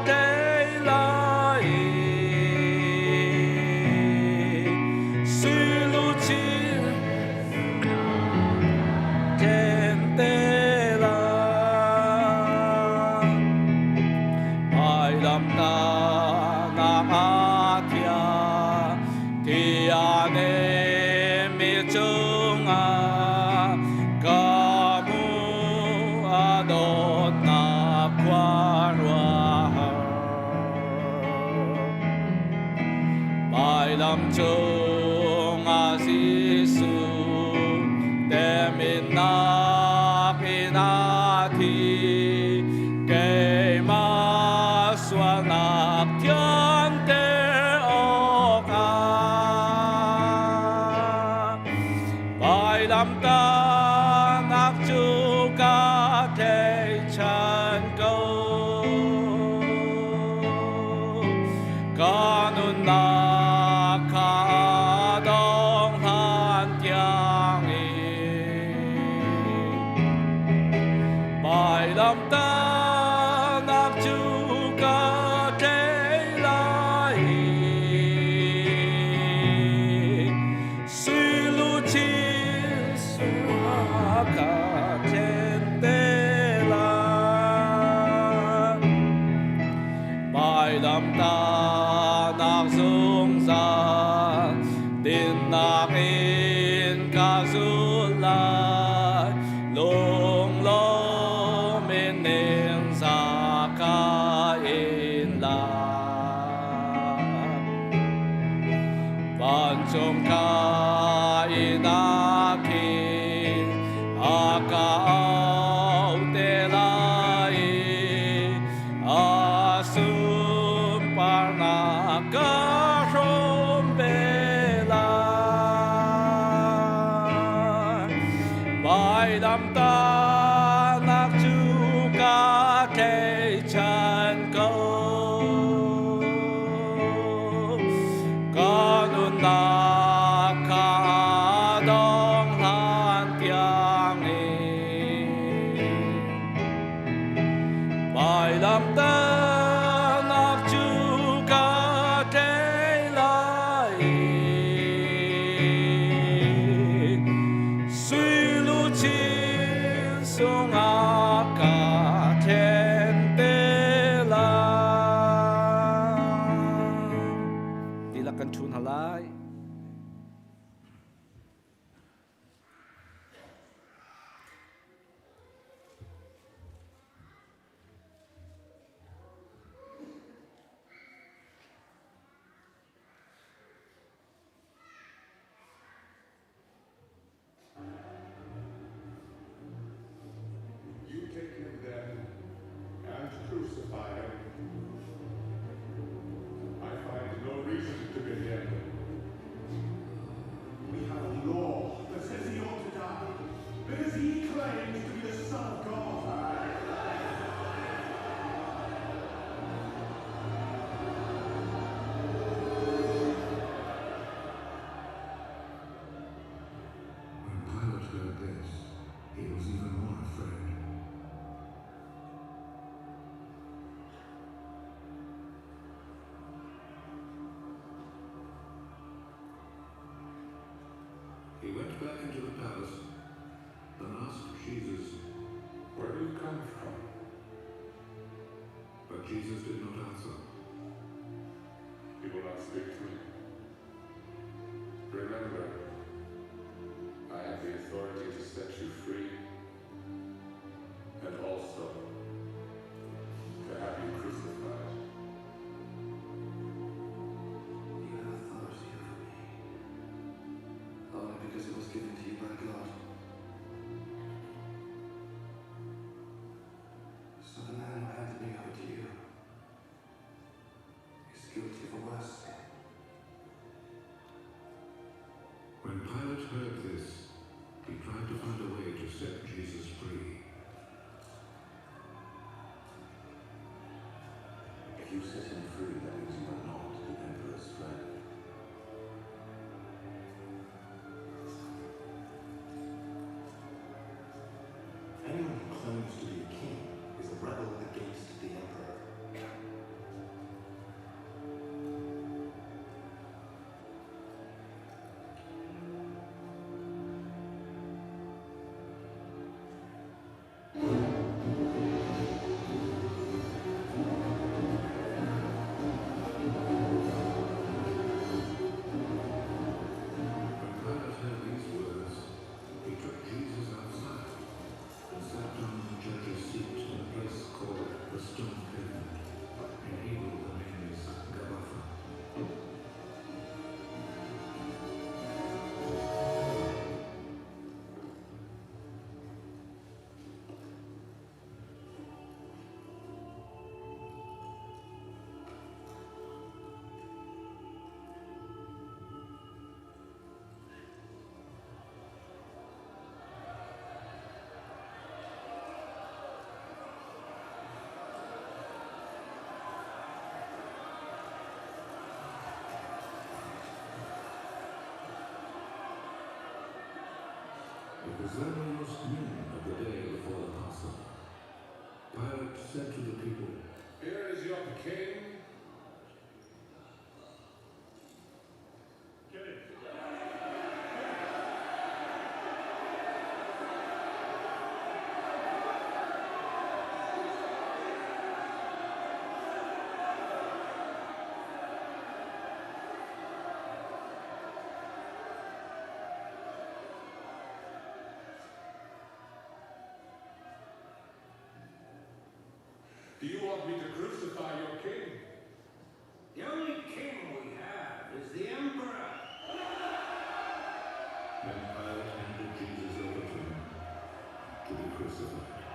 tei lai. Sui luchin ken te lai. Vailamtahnak a thiang tiah mi cungah ka mu a dawtnak khuaruahhar. Vailam cungah Jesuh teminnak in a thi, keimah sualnak thianter awkah. Vailamtahnak cu ka tlaihchan ko. Ka nunnak kha dong hlan tiangin vailamtahnak cu ka tlei lai. Sui luchin ka ṭhen te lai. Vailamtahnak zungzal dinnak in ka zul lai. Lunglawm in ningzah ka in lai. Vancung kai na khi a ka au te lai a sunparnak ka hrawm Vailamtahnak cu ka tlaihchan ko. Ka nunnak kha dong hlan tiangin. Vailamtahnak cu ka tlei lai i Sui luchin sungah ka thlen te lai. Tilak kan ṭhu hna lai. You take him then and crucify him. I find no reason to condemn him. We have a law that says he ought to die because he claims to be the Son of God. When Pilate heard this, he was even more afraid. He went back into the palace and asked Jesus, Where do you come from? But Jesus did not answer. He will not speak to me. Remember, I have the authority to set you free and also to have you crucified. You have authority over me, only because it was given to you by God. So the man who handed me over to you is guilty of a worse sin. When Pilate heard this, he tried to find a way to set Jesus free. If you set him free, that means you are not the emperor's friend. Anyone who claims to be a king is a rebel against the emperor. When Pilate heard these words, he took Jesus outside and sat down on the judge's seat in a place called the Stone Pavement. In Hebrew, the name is Gabbatha. It was then almost noon of the day before the Passover. Pilate said to the people, Here is your king. Kill him. Do you want me to crucify your king? The only king we have is the emperor. Then Pilate handed Jesus over to them to be crucified.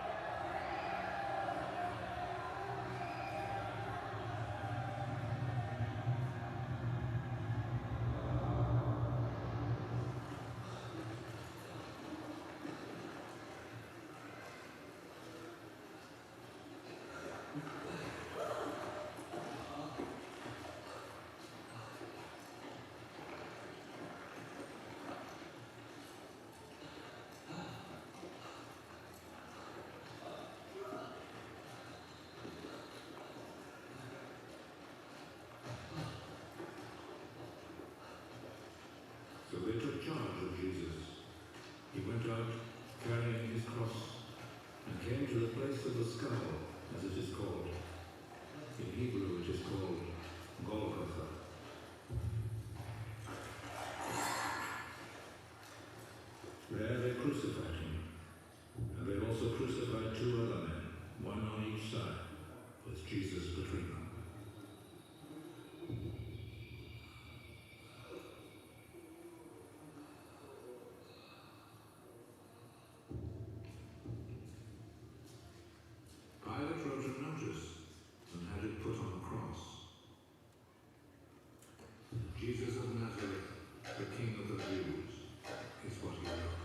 they took charge of Jesus. He went out carrying his cross and came to the place of the skull, as it is called. In Hebrew it is called Golgotha. There they crucified him, and they also crucified two other men, one on each side, with Jesus between them. Pilate wrote a notice and had it put on the cross. Jesus of Nazareth, the King of the Jews, is what he wrote.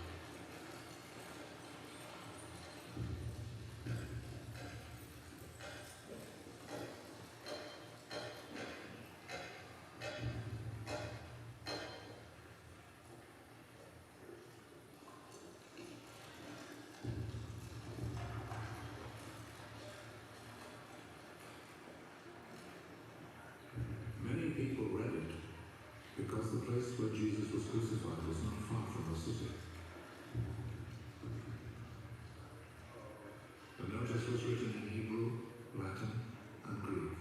Many people read it because the place where Jesus was crucified was not far from the city. The notice was written in Hebrew, Latin, and Greek.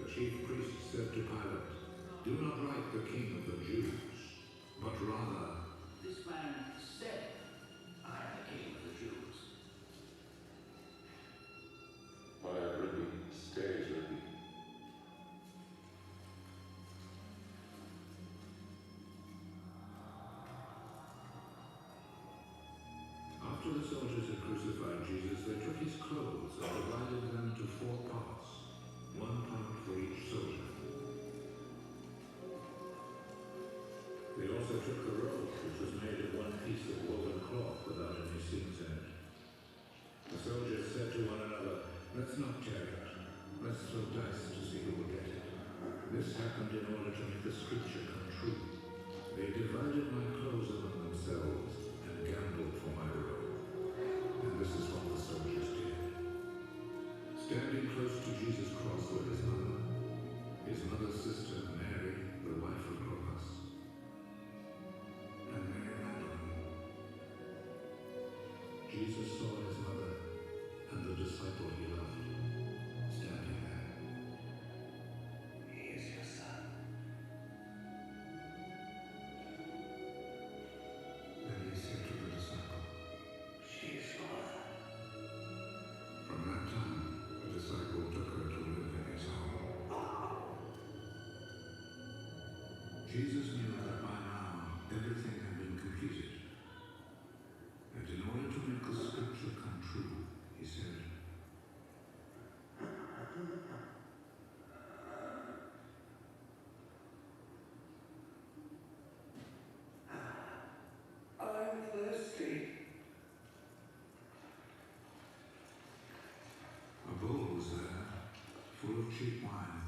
The chief priest said to Pilate, Do not write the king of the Jews, but rather, This man said, I am the king of the Jews. What I have written stays written. After the soldiers had crucified Jesus, they took his clothes and divided them into four parts, one part for each soldier. They also took the robe, which was made of one piece of woven cloth without any seams in it. The soldiers said to one another, Let's not tear it. Let's throw dice to see who will get it. This happened in order to make the scripture come true. They divided my clothes among themselves and gambled for my robe. And this is what the soldiers did. Standing close to Jesus' cross were his mother, his mother's sister Mary, the wife of Clopas, and Mary Magdalene. Jesus saw his mother and the disciple he loved standing there. He is your son. Then he said to the disciple, She is your mother. From that time, the disciple took her to live in his home. Jesus knew that by now everything had been completed. And in order to make the scripture come true, he said, I'm thirsty. A bowl was there, full of cheap wine.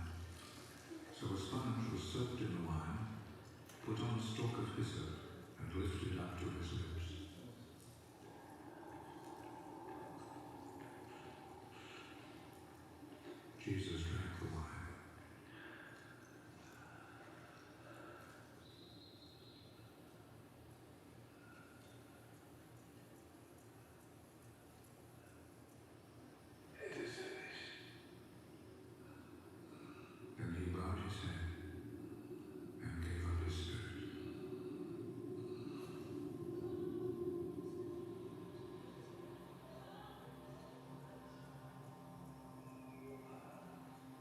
So a sponge was soaked in the wine, put on a stalk of hyssop, and lifted up to his lips. Jesus drank the wine. It is finished. Then he bowed his head and gave up his spirit.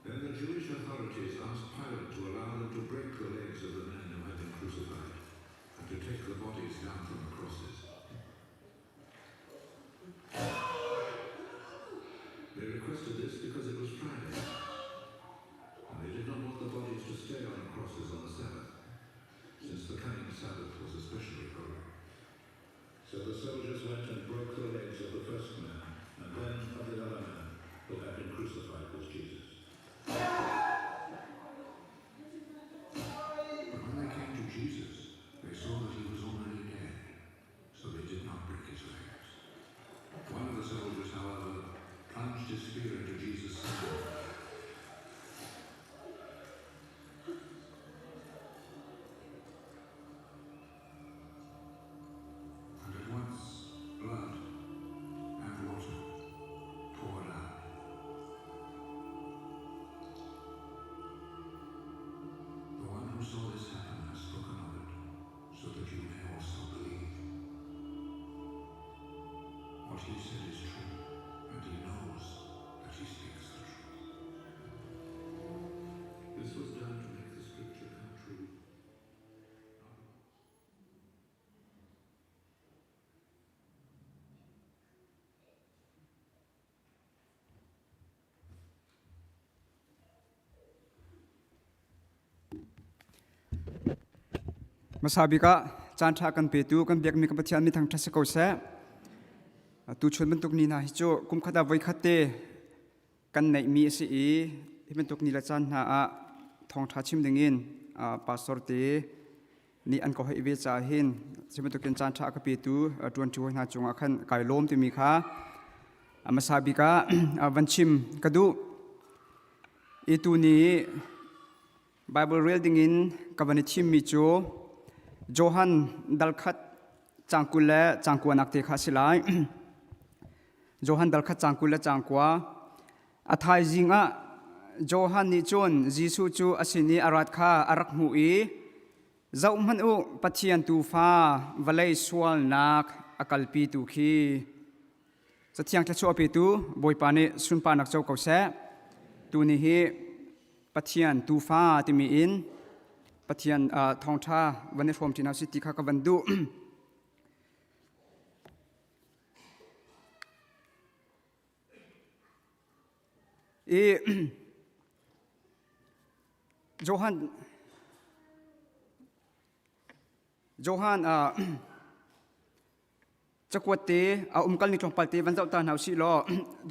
Then the Jewish authorities asked Pilate to allow them to break the legs of the men who had been crucified and to take the bodies down from the crosses. They requested this because it was Friday, and they did not want the bodies to stay on the crosses on the Sabbath, since the coming Sabbath was especially holy. So the soldiers went and broke the legs of the first man, and then of the other man who had been crucified with Jesus. Hmasa bik ah caan ṭha kan petu kan biakmi kan Pathian mi thangṭhat si ko seh. Tuchun bantuk ni hna hi cu kumkhat ah voikhat te kan neihmi a si i hi bantuk ni le caan hna ah thawngṭha chim dingin pastor te nih an ka hoih ve caah hin cu bantukin caan ṭha a ka petu ṭuanṭi hawi hna cungah khan kai lawm timi kha hmasa bik ah van chim ka duh. I tuni Bible rel dingin ka van i thimmi cu Johan dal khat caang 20 le caang kuanak te kha a si lai. Johan dal khat caang 20 le caang kua. A thaizing ah Johan nih cun Jesuh cu a sin i a rat kha a rak hmuh i Zohhmanh u, Pathian Tuufa vawlei sualnak a kalpitu khi Cathiang thluachuah petu Bawipa nih sunparnak co ko seh. Tuni hi Pathian Tuufa timi in Pathian thawngṭha van i hrawm ṭi hna usih ti kha ka van duh. I Johan Johan uh, cakuat te a umkal ni tlawmpal te van zoh ta hna usih law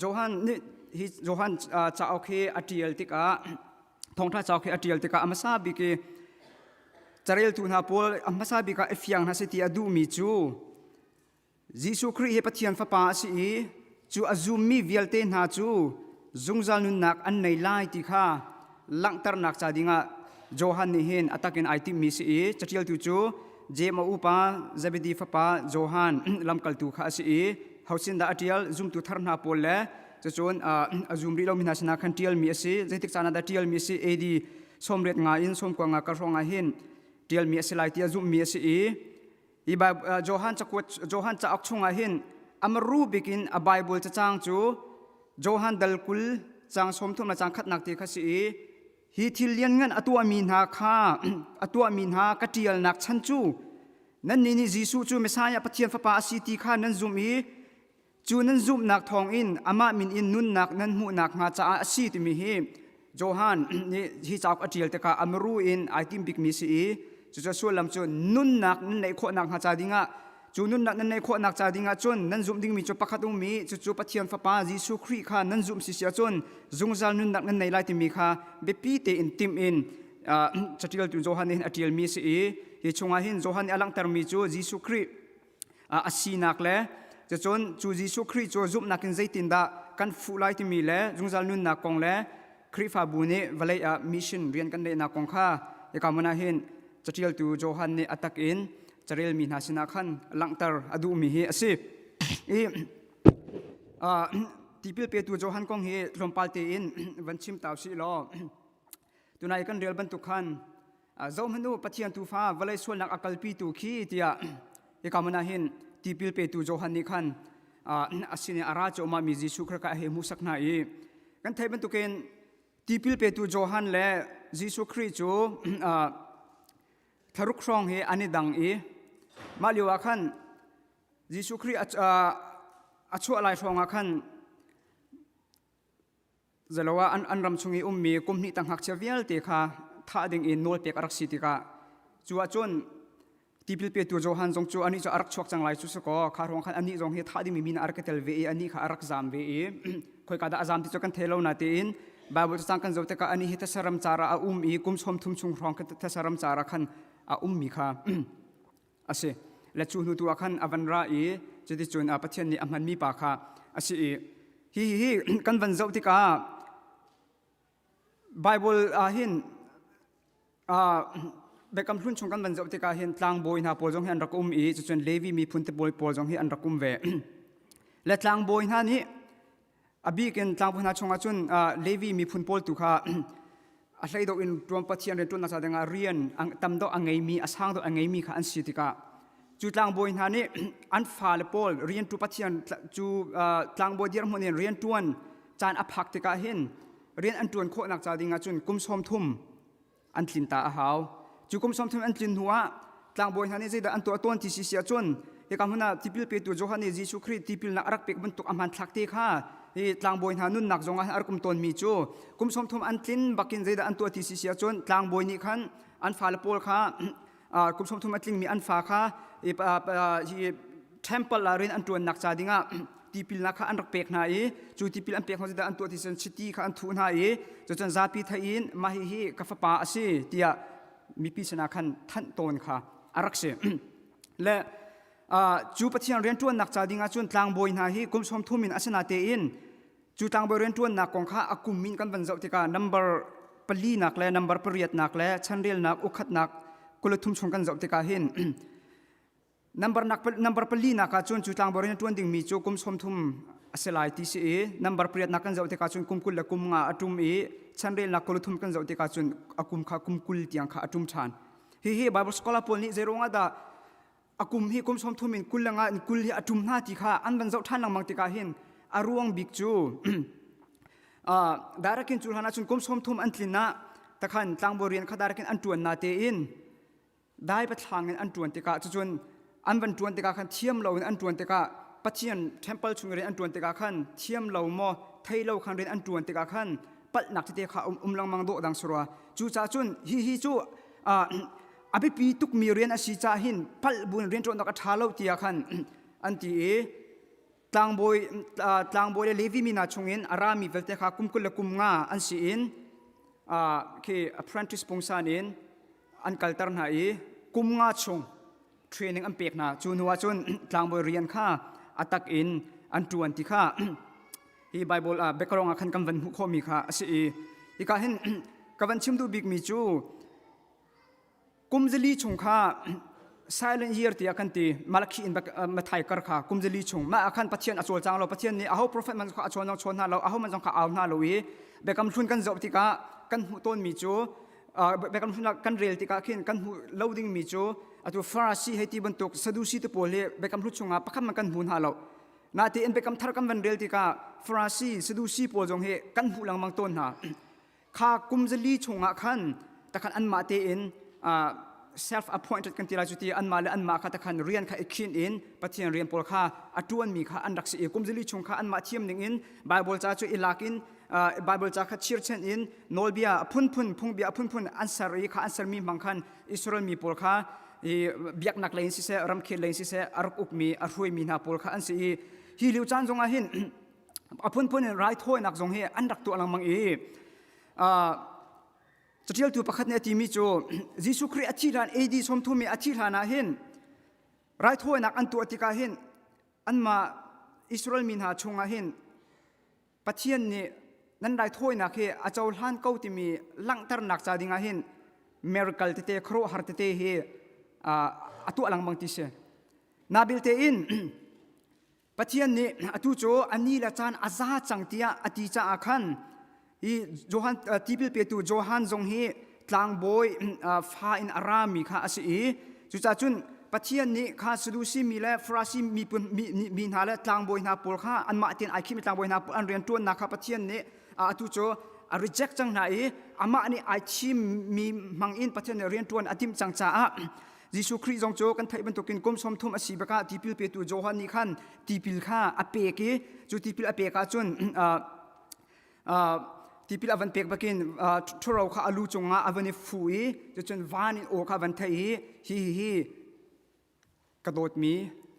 Johan nih hi Johan cauk hi a ṭial tikah thawngṭha cauk hi a ṭial tikah a hmasa bik i careltu hna pawl a hmasa bik ah i fiang hna seh ti a duhmi cu Jesuh Khrih hi Pathian Fapa a si i cu a zummi vialte hna cu zungzal nunnak an nei lai ti kha langhternak ca dingah Johan nih hin a takin ai timhmi si i caṭialtu cu Jeim a upa Zebedi fapa Johan lamkaltu kha a si i hosin dah a ṭial zumtu thar hna pawl le cucun a zum rih lomi hna sinah khan ṭialmi a si zeitik caan ah dah ṭialmi a si AD 90 nga in 90 nga kar hrawng ah hin ṭialmi a si lai tiah zumhmi a si i Hi Johan cakuat Johan cauk chungah hin amaru bikin a Bible cacang cu Johan dal 20 cang 30 le cang khatnak te kha si i hi thil lianngan a tuahmi hna kha a tuahmi hna ka ṭialnak chan cu nannih nih Jesuh cu Messiah Pathian Fapa a si ti kha nan zumh i Cu nan zumhnak thawngin amah min in nunnak nan hmuhnak hnga caah a si timi hi Johan nih hi cauk a ṭial tikah a muru in ai tim bikmi si i cucu sullam cu nunnak nan neih khawhnak hnga ca dingah cu nunnak nan neih khawhnak ca dingah cun nan zumh dingmi cu pakhat ummi cucu Pathian Fapa Jesuh Khrih kha nan zumh si si ahcun zungzal nunnak nan nei lai timi kha biapi tein timh in caṭialtu Johan nih hin a ṭialmi si i hi chungah hin Johan nih a langhtermi cu Jesuh Khrih a sinak le cucun cu Jesuh Khrih cu zumhnak in zeitindah kan fuh lai timi le zungzal nunnak kong le Khrihfabu nih vawlei ah mission rian kan neihnak kong kha hika hmun ah hin caṭialtu Johan nih a tak in carelmi hna sinah khan langhter a duhmi hi a si. I tipil petu Johan kong hi tlawmpal tein van chim ta usih law tunai kan rel bantuk khan zohhmanh u Pathian tuufa vawlei sualnak a kalpitu khi tiah hika hmun ah hin tipil petu Johan nih khan a sin i a ra cuahmah mi Jesuh Khrih kha a hei hmuhsak hna i kan theih bantukin tipil petu Johan le Jesuh Khrih cu thlaruk hrawng hi an i dang i mah lio ah khan Jesuh Khrih a chuah lai hrawng ah khan Zalo ah an, an ram chung i ummi kum hnih tang ngakchia vialte kha thah ding in nawl pek a rak si tikah cu ahcun tipil petu Johan zong cu anih cu a rak chuak cang lai cu si kaw kha ruang khan anih zong hi thah dingmi min a rak i tel ve i anih kha a rak zaam ve i khoika dah a zaam ti cu kan thei lo na tein Bible cacang kan zoh tikah anih hi Thesaram car ah a um i kum 30 chung hrawng Thesaram car ah khan a ummi kha a si le cu hnu tu ah khan a van ra i cuticun Pathian nih a hmanmi pa kha a si i hi hi kan van zoh tikah Bible ah hin Biakam Hlun chung kan van zoh tikah hin tlangbawi hna pawl zong hi an rak um i cucun Levi miphun te pawl pawl zong hi an rak um ve le tlangbawi hna nih A bik in tlangbawi hna chungah cun Levi miphun pawl tu kha a hlei deuh in ṭuan Pathian rianṭuannak ca dingah rian tam deuh a ngeimi, a sang deuh a ngeimi kha an si tikah cu tlangbawi hna nih an fale pawl rianṭu Pathian cu tlangbawi dirhmun in rianṭuan caan a phak tikah hin rian an ṭuan khawhnak ca dingah cun kum 30 an tlin ta a hau. Cu kum 30 an tlin hnuah tlangbawi hna nih zeidah an tuah tawn ti si si ahcun hika hmun ah tipil petu Johan nih Jesuh Khrih tipilnak a rak pek bantuk a hmanthlak te kha hi tlangbawi hna nunnak zong ah a rak um tawnmi cu kum 30 an tlin bakin zeidah an tuah ti si si ahcun tlangbawi nih khan an fale pawl kha. kum 30 a tlingmi an fa kha hi temple ah rian an ṭuannak ca dingah tipilnak kha an rak pek hna i cu tipil an pek hna cu an tuah ti cun chiti kha an thuh hna i cucun zapi theih in mah hihi ka fapa a si tiah mipi sinah khan thanh tawn kha a rak si. Le cu Pathian rianṭuannak ca dingah cun tlangbawi hna hi kum 30 in a si natein cu tlangbawi rianṭuannak kong kha a kum in kan van zoh tikah number palinak le number pariatnak le chanrelnak ukhatnak 23 chung kan zoh tikah hin Number nak number pali nak ah cun cu tlangbawi rian ṭuan dingmi cu kum 30 a si lai ti si i number pariat nak kan zoh tikah cun kum 20 le kum nga a ṭum i chanrelnak 23 kan zoh tikah cun a kum kha kum 20 tiang kha a ṭum ṭhan. Hihi Bible scholar pawl nih zeiruang ah dah a kum hi kum 30 in 20 le nga in 20 hi a ṭum hna ti kha an van zoh ṭhan lengmang tikah hin a ruang bik cu direct in cu hlan ah cun kum 30 an tlin ah takhan tlangbawi rian kha direct in an ṭuan na tein dai pathlang in an ṭuan tikah cucun an van ṭuan tikah khan thiam lo in an ṭuan tikah Pathian temple chung rian an ṭuan tikah khan thiam lo maw thei lo khan rian an ṭuan tikah khan palhnak tete kha um, um lengmang dawh dang surua cucaah cun hi hi cu a biapi tukmi rian a si caah hin palh buin rian ṭuannak a ṭha lo tiah khan an ti i tlangbawi tlangbawi le Levi mi hna chungin a rami vialte kha kum 20 le kum nga an si in khi apprentice pungsan in an kalter hna i kum nga chung training an pek hna. Cu hnu ah cun tlangbawi rian kha a tak in an ṭuan ti kha hi Bible ah biakalong ah khan kan van hmuh khawhmi kha a si i hika hin ka van chim duh bikmi cu kum zali chung kha silent year tiah kan ti. Malakhi in Mathai kar kha kum zali chung mah ah khan Pathian a cawlcang lo. Pathian nih aho prophet man kha a chawn chawn hna lo, aho man zong kha au hna lo i Biakam Hlun kan zoh tikah kan hmuh tawnmi cu, Biakam Hlun kan rel tikah khin kan hmuh lo dingmi cu atu Farasi hei ti bantuk Sadusi te pawl hi Biakam Hlun chungah pakhat man kan hmu hna lo. Natein Biakam Thar kan van rel tikah Farasi Sadusi pawl zong hi kan hmuh lengmang tawn hna. Kha kum zali chungah khan takhan anmah tein self appointed kan ti lai cu ti anmah le anmah kha takhan rian kha i khin in Pathian rian pawl kha a ṭuanmi kha an rak si i kum zali chung kha anmah thiam ning in Bible ca cu i lak in Bible ca kha chirchen in nawlbia a phunphun phungbia a phunphun an ser i kha an sermi hmang khan Israel mi pawl kha i biaknak lei in siseh ramkhel lei in siseh a rak ukmi a hruaimi hna pawl kha an si i hi lio caan zongah hin a phunphun in raithawinak zong hi an rak tuah lengmang i caṭialtu pakhat nih a timi cu Jesuh Khrih a thih hlan AD 30 i a thih hlan ah hin raithawinak an tuah tikah hin anmah Israel mi hna chungah hin Pathian nih nan raithawinak hi a cohlan ko timi langhternak ca dingah hin miracle tete khuaruahhar tete hi a tuah lengmang ti si. Nabil tein Pathian nih atu cu a ni le caan a za cang tiah a ti caah khan hi Johan tipil petu Johan zong hi tlangbawi fa in a rami kha a si i cucaah cun Pathian nih kha Sadusi mi le Farasi mi, mi hna le tlangbawi hna pawl kha anmah tein ai khimmi tlangbawi hna pawl an rian ṭuannak kha Pathian nih atu cu a reject cang hna i amah nih ai thimmi hmang in Pathian nih rian ṭuan a timh cang caah Jesuh Khrih zong cu kan theih bantukin kum 30 a si bakah tipil petu Johan nih khan tipil kha a pek i cu tipil a pek ahcun tipil a van pek bakin ṭhuro kha a lu cungah a van i fu i cucun van in aw kha a van theih i hi hi hi ka dawtmi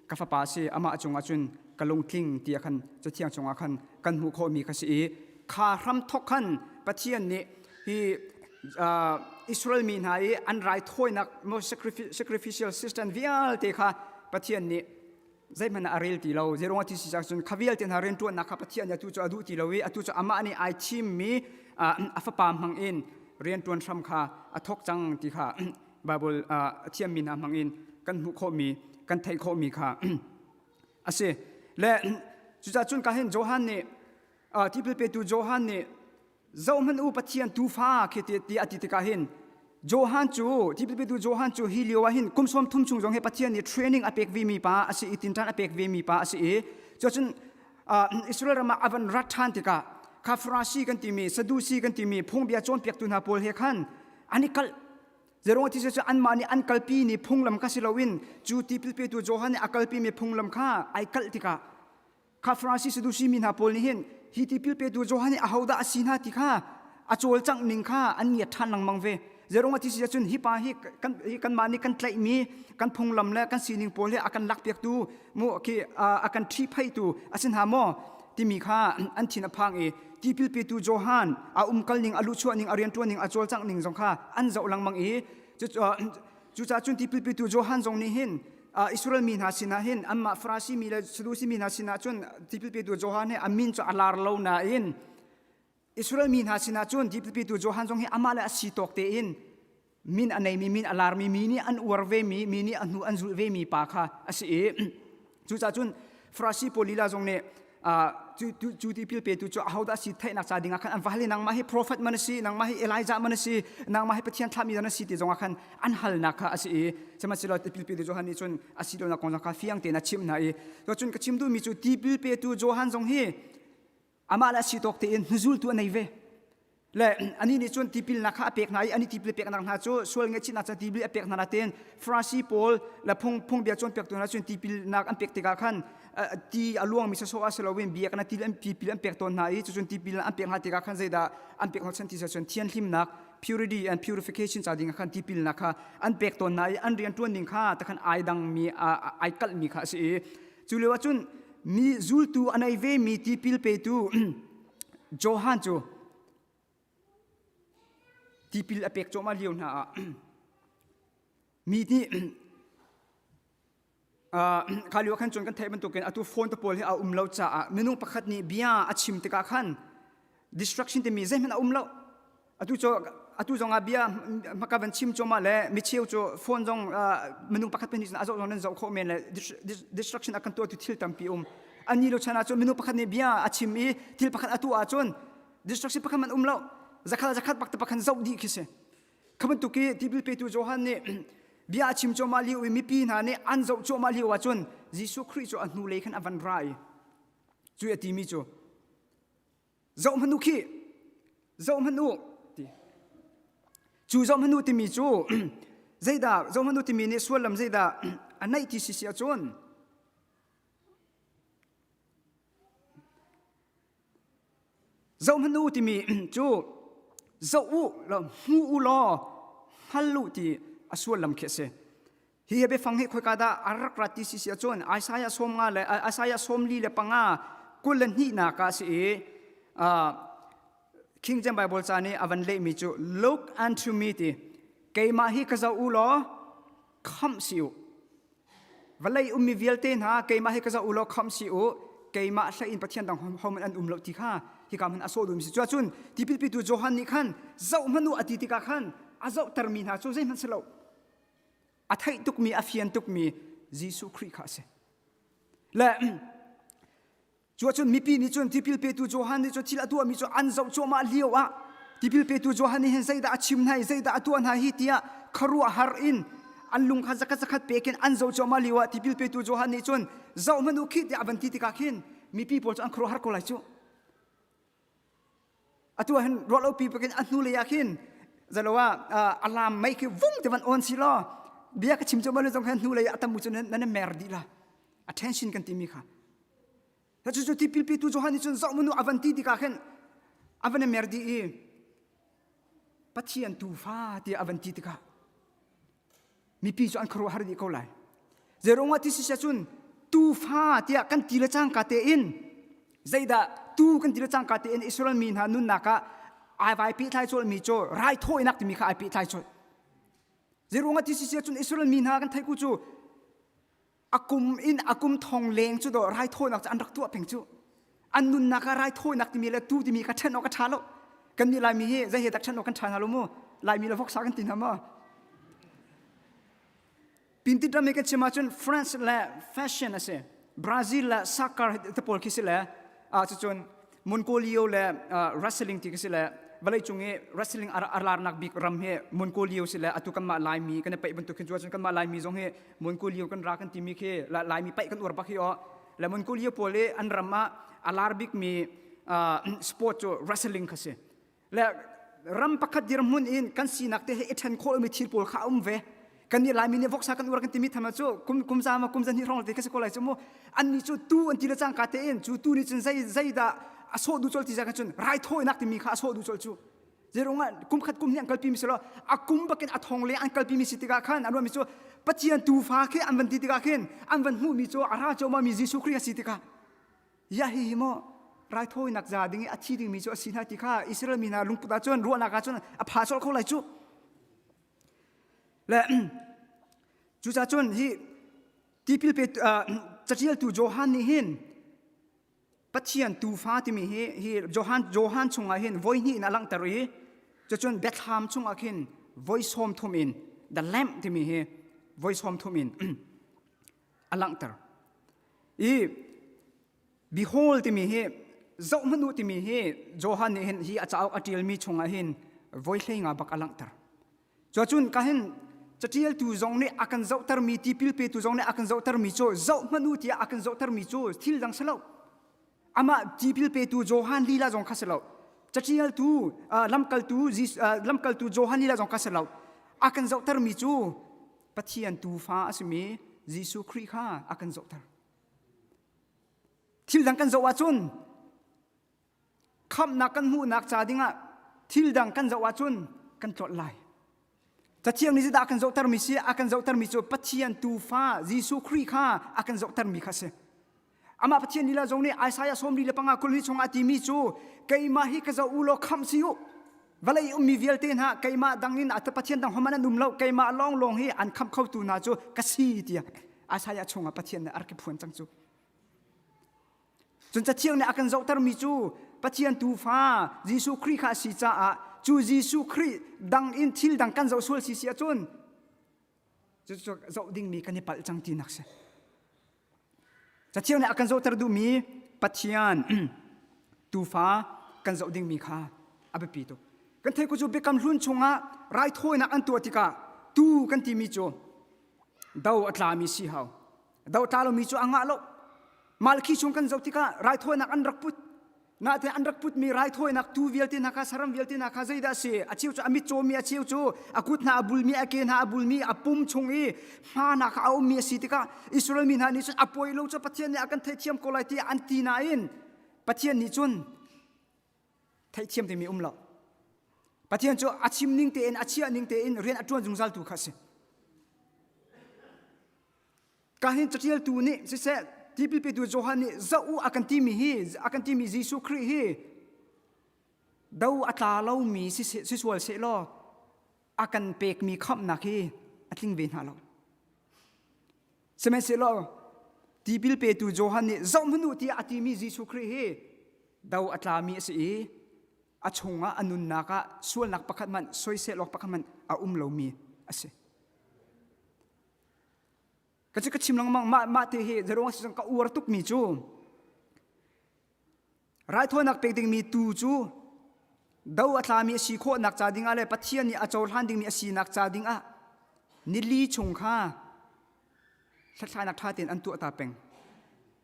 ka fapa a si, amah cungah cun ka lungtling tiah khan cathiang chungah khan kan hmuh khawhmi kha si i kha hram thawk khan Pathian nih hi Israel mi hna i an raithawinak sacrificial system vialte kha Pathian nih zeihmanh ah a rel ti lo. Zeiruang ah ti si cun kha vialte hna rianṭuannak kha Pathian nih atu cu a duh ti lo i atu cu amah nih ai thimmi a fapa hmang in rianṭuan hram kha a thawk cang ti kha Bible a thiammi hna hmang in kan hmuh khawhmi kan theih khawhmi kha a si. Le cucaah cun ka hin Johan nih tipil petu Johan nih zohhmanh u Pathian tuufa khi ti a ti tikah hin Johan cu tipil petu Johan cu hi lio ah hin kum 30 chung zong hi Pathian nih training a pek ve mi pa a si i tinṭan a pek ve mi pa a si i cuacun Israel ram ah a van rat ṭhan tikah kha Farasi kan timi Sadusi kan timi phungbia cawnpiaktu hna pawl he khan an i kalh. Zeruang ti cu anmah nih an kalpi ni phunglam kha si loin cu tipil petu Johan nih a kalpi mi phunglam kha ai kalh tikah kha Farasi Sadusi mi hna pawl nih hin hi tipil petu Johan hi ahodah a si hna ti kha a cawlcangh ning kha an ngiat ṭhan lengmang ve. Zeirung ti si ahcun hi pa hi kan kanmah nih kan tlaihmi kan phunglam le kan sining pawl hi a kan lakpiaktu mu khi a kan ṭhihphaitu a si hna maw timi kha an thin a phang i tipil petu Johan a umkal ning a luhchuah ning a rianṭuan ning a cawlcangh ning zong kha an zoh lengmang i cucaah cun tipil petu Johan zong nih hin Israel mi hna sinah hin anmah Farasi mi le Sadusi mi hna sinah cun tipil petu Johan hi a min cu a lar lo nain Israel mi hna sinah cun tipil petu Johan zong hi amah le a si tawk tein min a neimi min a larmi mi nih an uar vemi mi nih a hnu an zulh vemi pa kha a si i cucaah cun Farasi pawl lila zong nih cu tipil petu cu ahodah si theihnak ca dingah khan an va hal i nangmah hi prophet man a si nangmah hi Elijah man a si nangmah hi Pathian thlahmi na si ti zongah khan an halnak kha a si i sihmanhsehlaw tipil petu Johan nih cun a si lonak kong kha fiang tein a chimh hna i cun ka chim duhmi cu tipil petu Johan zong hi amah le a si tawk tein hnuzultu a nei ve le anih nih cun tipilnak kha a pek hna i ani tipil peknak hna cu sual ngaihchihnak ca tipil a pek hna nain Farasi pawl le phung phungbia cawnpiaktu hna cun tipilnak an pek tikah khan ti a luangmi sawsawh ah si loin biakinn ah til an tipil an pek tawn hna i cucun tipil an pek hna tikah khan zeidah an pek hna chan ti cun thianhlimnak purity and purification ca ding ah khan tipilnak kha an pek tawn hna i an rian ṭuan ning kha takhan ai dangmi ai kalhmi kha a si i cu lio ah cun mi zultu a nei vemi tipil petu Johan cu tipil a pek cuahmah lio hna ah mi nih kha lio khan cun kan theih bantukin atu phone te pawl hi a um lo caah minung pakhat nih bia a chim tikah khan distraction timi zeihmanh a um lo Atu cu atu zong ah bia hmaka van chim cuahmah le micheu cu phone zong minung pakhat pahnih a zoh zong nan zoh khawh men le distraction a kan tuahtu thil tampi um. Ani lo chan ahcun minung pakhat nih bia a chim i thil pakhat a tuah ahcun distraction pakhat man um lo. Zakhat zakhat bak te pakhat zoh dih khi si. Kha bantuk i tipil petu Johan nih bia a chim cuahmah lio i mipi hna nih an zoh cuahmah lio ahcun Jesuh Khrih cu a hnulei khan a van ra i cu a timi cu Zoh hmanh u khih! Zoh hmanh u! Ti. Cu zoh hmanh u timi cu zeidah zoh hmanh u timi nih sullam zeidah a neih ti si si ahcun zoh hmanh u timi cu zoh u law hmu u law hngal u ti a sullam khi a si. Hi biafang hi khoika dah a rak rat ti si si ahcun Isaiah sawm nga le Isaiah sawm li le panga 22 nak ah a si i King James Bible ca nih a van lehmi cu look unto me ti keimah hi ka zoh u law khamh si u vawlei ummi vialte hna keimah hi ka zoh u law khamh si u keimah hlei in Pathian dang hohmanh an um lo ti kha hika hmun a sawh duhmi si cu ahcun tipil pitu Johan nih khan zoh hmanh u a ti tikah khan a zohtermi hna cu zeihmanh si lo a theih tukmi a fian tukmi Jesuh Khrih kha a si. Le cu ahcun mipi nih cun tipil petu Johan nih cun thil a tuahmi cu an zoh cuahmah lio ah tipil petu Johan nih hin zeidah a chim hna i zeidah a tuah hna hi tiah khuaruahhar in an lung kha zakhat zakhat pek in an zoh cuahmah lio ah tipil petu Johan nih cun zoh hmanh u khi tiah a van ti tikah khin mipi pawl cu an khuaruahhar ko lai cu. Atu ah hin ruah lo pi pakin a hnu lei ah khin zalo ah alarm mei khi vung te van on si law bia ka chim cu malu zong khan hnu lei ah tamu cu nan mer dih la attention kan timi kha cu cu tipil pi tu Johan nih cun zoh munu avan ti tikah khin avan mer dih i Pathian tuufa tiah avan ti tikah mipi cu an khuaruahhar dih ko lai zeirungah ti si cun tuufa tiah kan ti le cangka tein zeidah tu kan ti le cangka tein Israel mi hna nunnak ah ai vai pehtlai cawlmi cu raithawinak timi kha ai pehtlai colh zeirungah ti si cun Israel mi hna kan theih ku cu a kum in a kum thong leng cu dawh raithawinak cu an rak tuah peng cu an nunnak ah raithawinak timi le tu timi kha ṭhen awk a ṭha lo kan nih laimi hi zei he dak ṭhen awk kan ṭha hna lo mu laimi le voksa kan ti hna maw pintit ram i kan chim ahcun France le fashion a si Brazil le soccer te pawl khi si le ah cucun Mongolia le wrestling ti khi si le vawleicung i wrestling a larnak bik ram hi Mongolia si le atu kanmah Laimi kan i paih bantuk khin cu ahcun kanmah Laimi zong hi Mongolia kan ra kan timi khi Laimi paih kan uar bak hi aw le Mongolia pawl i an ram ah a lar bikmi sport cu wrestling kha si le ram pakhat dirhmun in kan sinak te he i ṭhen khawh mi thil pawl kha a um ve kan nih Laimi nih voksa kan uar kan timi tham cu kum kum za ma kum za hnih hrawng te ka si ko lai cu mu an nih cu tu an ti le cangka tein cu tu nih cun zei zeidah a sawh duh col ti za cun raithawinak timi kha a sawh duh col cu. Zeirungah kum khat kum hnih an kalpi mi si lo a kum bakin a thong le an kalpi mi si tikah khan an ruahmi cu Pathian tuufa khi an van ti tikah khin an van hmuhmi cu a ra cuahmah mi Jesuh Khrih a si tikah ya hi hi maw raithawinak za ding i a thi dingmi cu a si hna ti kha Israel mi hna lungput ahcun ruahnak ahcun a pha colh kho lai cu. Le cucaah cun hi tipil pe caṭialtu Johan nih hin Pathian tuufa timi hi hi Johan Johan chungah hin voi hnih in a langhter i cucun Biathlam chungah khin voi 30 in the lamb timi hi voi 30 in a langhter. I behold timi hi zohhmanh u timi hi Johan nih hin hi a cauk a ṭialmi chungah hin voi 15 bak a langhter. Cuacun ka hin caṭialtu zong nih a kan zohtermi tipil petu zong nih a kan zohtermi cu zohhmanh u tiah a kan zohtermi cu thil dang si lo. Amah tipil petu Johan lila zong kha si lo. Caṭialtu lamkaltu lamkaltu Johan lila zong kha si lo. A kan zohtermi cu Pathian tuufa a simi Jesuh Khrih kha a kan zohter. Thil dang kan zoh ahcun khamhnak kan hmuhnak ca dingah thil dang kan zoh ahcun kan tlolh lai. Cathiang nih zeidah a kan zohtermi si? A kan zohtermi cu Pathian tuufa Jesuh Khrih kha a kan zohtermi kha a si. Amah Pathian lila zong nih Isaiah 45 kul ni chungah a timi cu keimah hi ka zoh u law khamh si u. Vawlei ummi vialte hna keimah dang in Pathian dang homan an um lo keimah lawnglawng hi an khamh khotu hna cu ka si tiah Isaiah chungah Pathian nih a rak i phuan cang cu. Cun Cathiang nih a kan zohtermi cu Pathian tuufa Jesuh Khrih kha a si caah cu Jesuh Khrih dang in thil dang kan zoh sual si si ahcun cucu zoh dingmi kan i palh cang tinak si. Cathiang nih a kan zohter duhmi Pathian tuufa kan zoh dingmi kha a biapi tuk. Kan theih ko cu Biakam Hlun chungah raithawinak an tuah tikah tuu kan timi cu do a tlami si hau. Do tla lomi cu a ngah lo. Malkhi chung kan zoh tikah raithawinak an rak put. Natein an rak putmi raithawinak tuu vialte hna kha saram vialte hna kha zeidah a si? A cheu cu a mit cawmi, a cheu cu a kut hna a bulmi, a ke hna a bulmi, a pum chung i hma hna kha a ummi a si tikah Israel mi hna nih cun a poi lo cu Pathian nih a kan theihthiam ko lai tiah an ti nain Pathian nih cun theihthiam timi um lo. Pathian cu a chim ning tein a chiah ning tein rian a ṭuan zungzal tu kha a si. Ka hin caṭialtu nih siseh tipil petu Johan nih zoh u a kan timi hi a kan timi Jesuh Khrih hi do a tla lomi si sual sehlaw a kan pekmi khamhnak hi a tling ve hna lo. Sihmanhsehlaw tipil petu Johan nih zoh hmanh u tiah a timi Jesuh Khrih hi do a tlami a si i a chungah a nunnak ah sualnak pakhat hmanh soisel awk pakhat hmanh a um lomi a si. Ka cu ka chim lengmang mah mah te hi zeruang si ka uar tukmi cu raithawinak pek dingmi tu cu do a tlami a si khawhnak ca dingah le Pathian nih a cohlan dingmi a sinak ca dingah nili chung kha hlathlainak ṭha tein an tuah ta peng.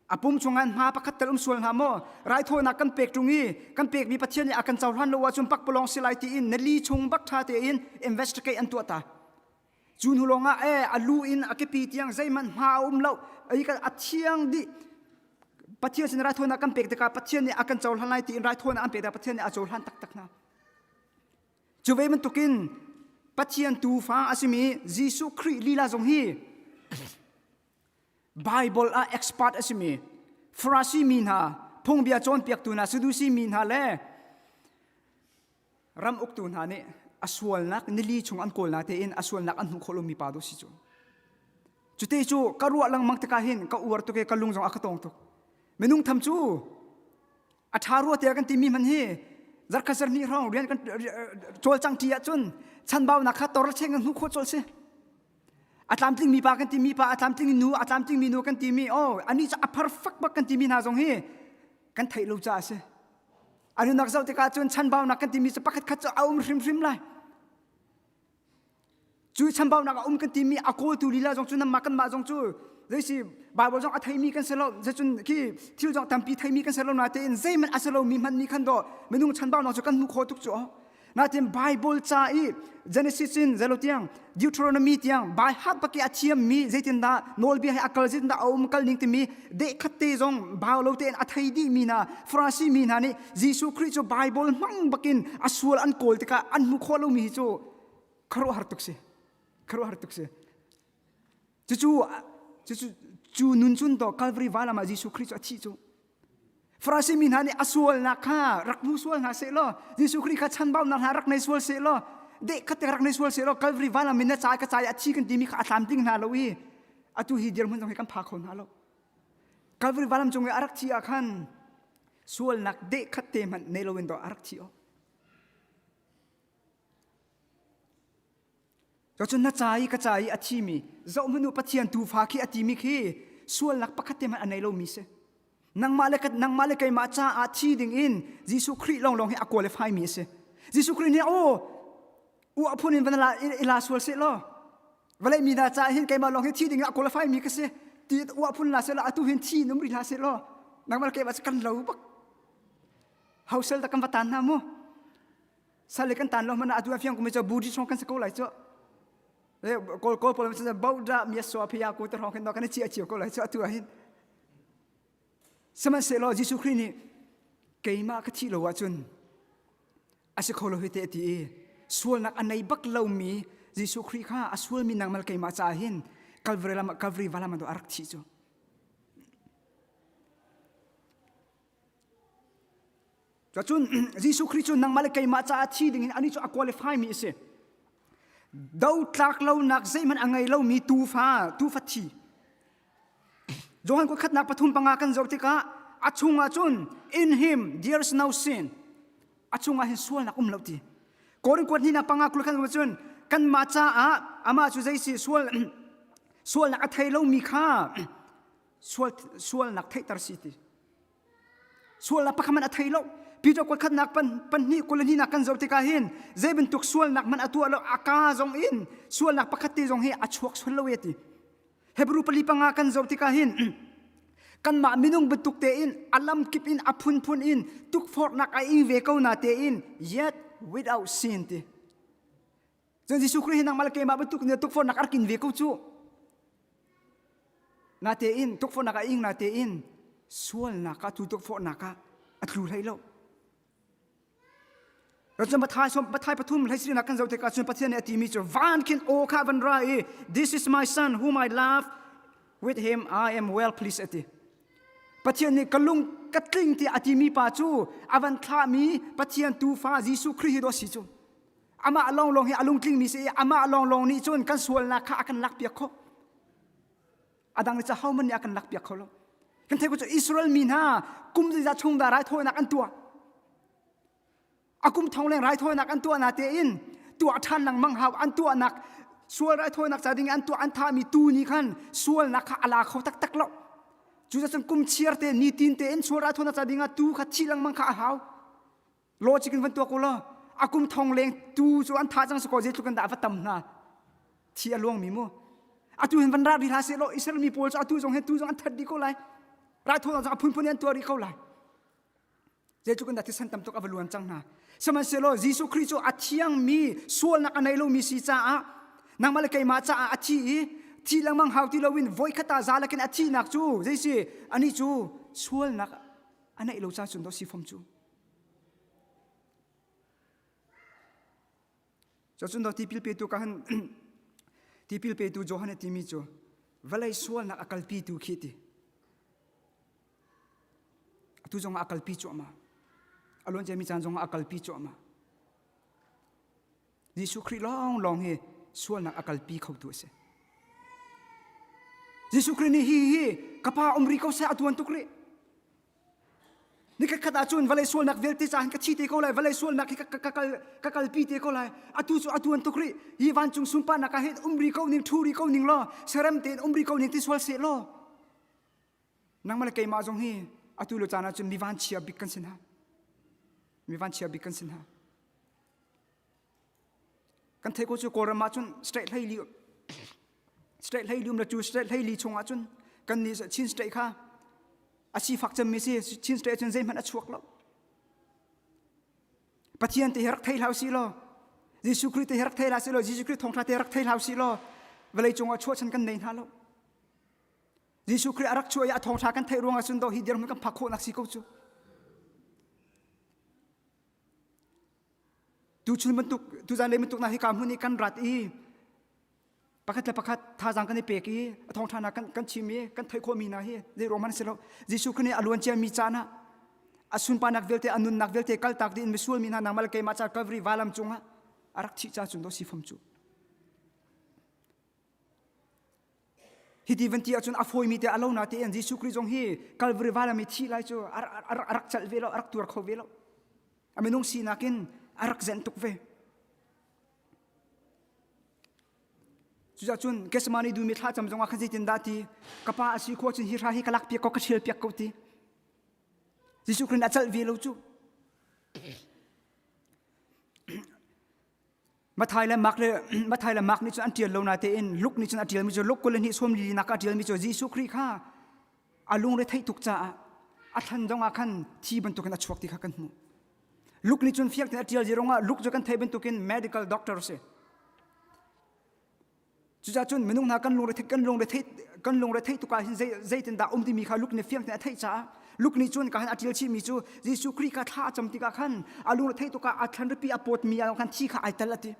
A pum chungah hma pakhat tel um sual hna maw raithawinak kan pek ṭung i kan pekmi Pathian nih a kan cohlan lo ahcun pakpalawng si lai tiin nili chung bak ṭha tein investigate an tuah ta. Cu hnu lawngah e a lu in a kepi tiang zeihmanh hma a um lo. Ai ka a thiang dih. Pathian sin raithawinak kan pek tikah Pathian nih a kan cohlan lai tiin raithawinak an pek tikah Pathian nih a cohlan taktak hna. Cu ve bantukin Pathian tuufa a simi Jesuh Khrih lila zong hi Bible ah expert a simi Farasi mi hna, phungbia cawnpiaktu hna, Sadusi mi hna le ram uktu hna nih a sualnak nili chung an kawl na tein a sualnak an hmuh khawh lomi pa dawh si cu cute cu ka ruah lengmang tikah hin ka uar tuk i ka lung zong a ka tong tuk minung tham cu a ṭha rua tiah kan timi hman hi zarkhat zarhnih hrawng rian kan cawlcang ṭi ahcun chanbaunak kha tor cheng kan hmuh khawh colh si a tlamtling mi pa kan timi pa a tlamtling nu a tlamtling mi nu kan timi oh anih cu a perfect bak kan timi hna zong hi kan theih lo caah a si A nunnak zoh tikah cun chanbaunak kan timi cu pakhat khat cu a um hrimhrim lai. Cu chanbaunak a um kan timi a kawltu lila zong cu nanmah kanmah zong cu zeisi Bible zong a theimi kan si lo zeicun khi thil zong tampi theimi kan si lo natein zeihmanh a si lomi hmanh nih khan dawh minung chanbaunak cu kan hmuh khawh tuk cu. Natin Bible ca i Genesis in zelo tiang Deuteronomy tiang by heart bak i a thiammi zeitindah nawlbia he a kal zeitindah a um kal ning timi dehkhat te zong bau lo tein a thei dihmi hna Farasi mi hna nih Jesuh Khrih cu Bible hmang bakin a sual an kawl tikah an hmu khawh lomi hi cu khuaruahhar tuk si khuaruahhar tuk si cucu cucu cu nun cun to Calvary vailam ah Jesuh Khrih cu a thih cu Farasi mi hna nih a sualnak kha rak hmu sual hna seh law Jesuh Khrih kha chanbaunak hna rak nei sual seh law deh khat te rak nei sual seh law Calvary vailam in na cai ka cai a thi kan timi kha a tlamtling hna lo i atu hi dirhmun zong hi kan pha kho hna lo Calvary vailam cung i a rak thi ah khan sualnak deh khat te hmanh nei loin do a rak thi awk Cun na ca i ka ca i a thimi zohhmanh u Pathian tuufa khi a timi khi sualnak pakhat te hmanh a nei lomi si. Nangmah le nangmah le keimah caah thi ding in Jesuh Khrih lawnglawng hi a qualify mi a si. Jesuh Khrih nih aw uah phun in van la i la sual seh law vawlei mi hna caah hin keimah lawng hi thi ding ah a qualify mi ka si ti uah phun la seh law atu hin thi num rih hlah seh law nangmah le keimah cu kan lo bak hausel ta kan va tan hna mu sal le kan tan lo hmanh ah atu a fiang kum cu Buddhist hrawng kan si ko lai cu kawl kawl pawl cu boda mi so phiya ko te hrawng khin kan chi a chiu ko lai cu atu ah hin sihmanhsehlaw Jesuh Khrih nih keimah ka thih lo ahcun a si kho lo hi te ti i sualnak a nei bak lomi Jesuh Khrih kha a sualmi nangmal keimah caah hin Calvary lam Calvary valam ah a rak thih cu Cun Jesuh Khrih cu nangmah le keimah caah thi dingin anih cu a qualify mi a si. Dotlak lonak zeihmanh a ngei lomi tuufa, tuufa thi. Johan khatnak pathum panga kan zoh tikah a chungah cun in him there is no sin. A chungah hin sualnak um lo ti. Korin kuat hnih panga kul khan cun kanmah caah amah cu zei si sual sualnak a thei lomi kha sual sualnak theihter si ti. Sualnak pakhat hmanh a thei lo. Peter kuatkhatnak pahnih 22nak kan zoh tikah hin zei bantuk sualnak hmanh a tuah lo a ka zong in sualnak pakhat te zong hi a chuak sual lo e ti. Hebrew pali panga kan zoh tikah hin kanmah minung bantuk tein a lamkip in a phunphun in tukforhnak a ing ve ko na tein yet without sin ti. Cun Jesuh Khrih hi nangmah le keimah bantuk in tukforhnak a rak in ve ko cu. Natein tukforhnak a ing natein sualnak ah tu tukforhnak ah a tlu hlei lo. Cun Mathai som Mathai pathum hlei kan zoh tikah cun Pathian nih a timi cu van khin aw kha van ra i this is my son whom I love with him I am well pleased a ti. Pathian nih ka lung ka tling tiah a timi pa cu a van thlahmi Pathian tuufa Jesuh Khrih hi dawh si cu. Amah lawnglawng hi a lungtlingmi si i amah lawnglawng nih cun kan sualnak kha a kan lakpiak khawh. A dang nih hohmanh nih a kan lakpiak kho lo. Kan theih ko cu Israel mi hna kum zeizat chung dah raithawinak an tuah. A kum thong leng raithawinak an tuah na tein tuah ṭhan lengmang hau an tuahnak sual raithawinak ca ding an tuah an thahmi tu nih khan sualnak kha a la kho taktak lo. Cucaah kum chiar te nitin tein sual raithawinak ca ding ah tu kha thih lengmang kha a hau. Logic in van tuak u law a kum thong leng tu cu an thah cang sakaw zeitluk in dah va tam hna thi a luangmi mu atu hin van ra rih hlah seh law Israel mi pawl cu atu zong hin tu zong an that dih ko lai raithawinak zong a phunphun in an tuah rih ko lai zeitluk in dah thisen tam tuk a va luan cang hna sihmanhsehlaw Jesuh Khrih cu a thiangmi sualnak a nei lomi si caah nangmah le keimah caah a thi i thi lengmang hau ti loin voikhat ah za lakin a thihnak cu zeisi anih cu sualnak a neih lo ca cun do si fom cu Cun tipil petu ka han tipil petu Johan a timi cu vawlei sualnak a kalpitu khi ti. Atu zongah a kalpi cuahmah. A luan ciami caan zongah a kalpi cuahmah. Jesuh Khrih lawnglawng hi sualnak a kalpi khotu a si. Jesuh Khrih nih hi hi ka pa um rih ko seh a tuan tuk rih. Nikhat khat ahcun vawlei sualnak vialte caah hin ka thi te ko lai, vawlei sualnak hi ka, ka, kal, ka kalpi te ko lai. Atu cu a tuan tuk rih. Hi vancung sunparnak ah hin um rih ko ning, ṭhu rih ko ning law, serem tein um rih ko ning ti sual seh law. Nangmah le keimah zong hi atu lo caan ahcun mi vanchia bik kan si hna. Mi vanchia bik kan si hna. Kan theih ko cu Kawlram ah cun state hlei li state hlei li um le cu state hlei li chungah cun kan nih Chin state kha a sifak cemmi si Chin state cun zeihmanh a chuak lo. Pathian te hi rak thei hlah usih law Jesuh Khrih te hi rak thei hlah sih law Jesuh Khrih thawngṭha te rak thei hlah usih law vawlei cungah chuahchan kan nei hna lo. Jesuh Khrih a rak chuah i a thawngṭha kan theih ruangah cun do hi dirhmun kan phak khawhnak si ko cu. Tuchun bantuk tuzan lei bantuk na hika hmun i kan rat i pakhat le pakhat thazaang kan i pek i a thawngṭha kan kan chim i kan theih khawhmi hna hi zei ruang hmanh si lo Jesuh Khrih nih a luan ciami caan ah a sunparnak vialte a nunnak vialte kaltak dih in misual mi hna nangmah le keimah ca Calvary vailam cungah a rak thih ca cun do si fam cu Hiti van ti ahcun a fawimi te a lo na tein Jesuh Khrih zong hi Calvary vailam i thih lai cu a rak celh ve lo, a rak tuar kho ve lo. A minung sinak in a rak zenh tuk ve. Cucaah cun Gethsemane dum i thlacam zongah khan zeitindah ti ka pa a si khawh cun hi hra hi ka lak piak ko ka ṭhial piak ko ti. Jesuh Khrih nih a celh ve lo cu. Mathai le Mark le Mathai le Mark nih cun an ṭial lo natein Luke nih cun a ṭialmi cu Luke 22 sawm li nak a ṭialmi cu Jesuh Khrih kha a lungre theih tuk caah a thlan zongah khan thi bantukin a chuak ti kha kan hmuh. Luke nih cun fiak tein a ṭial zirong ah Luke cu kan theih bantukin medical doctor si. Cucaah cun minung hna kan lungre kan lungre theih kan lungre theih tuk ah hin zei zeitindah um timi kha Luke nih fiang tein a theih caah Luke nih cun ka han a ṭial chihmi cu Jesuh Khrih kha thla a cam tikah khan a lungre theih tuk ah a thlan ripi a pawtmi ah khan thi kha ai tel a ti.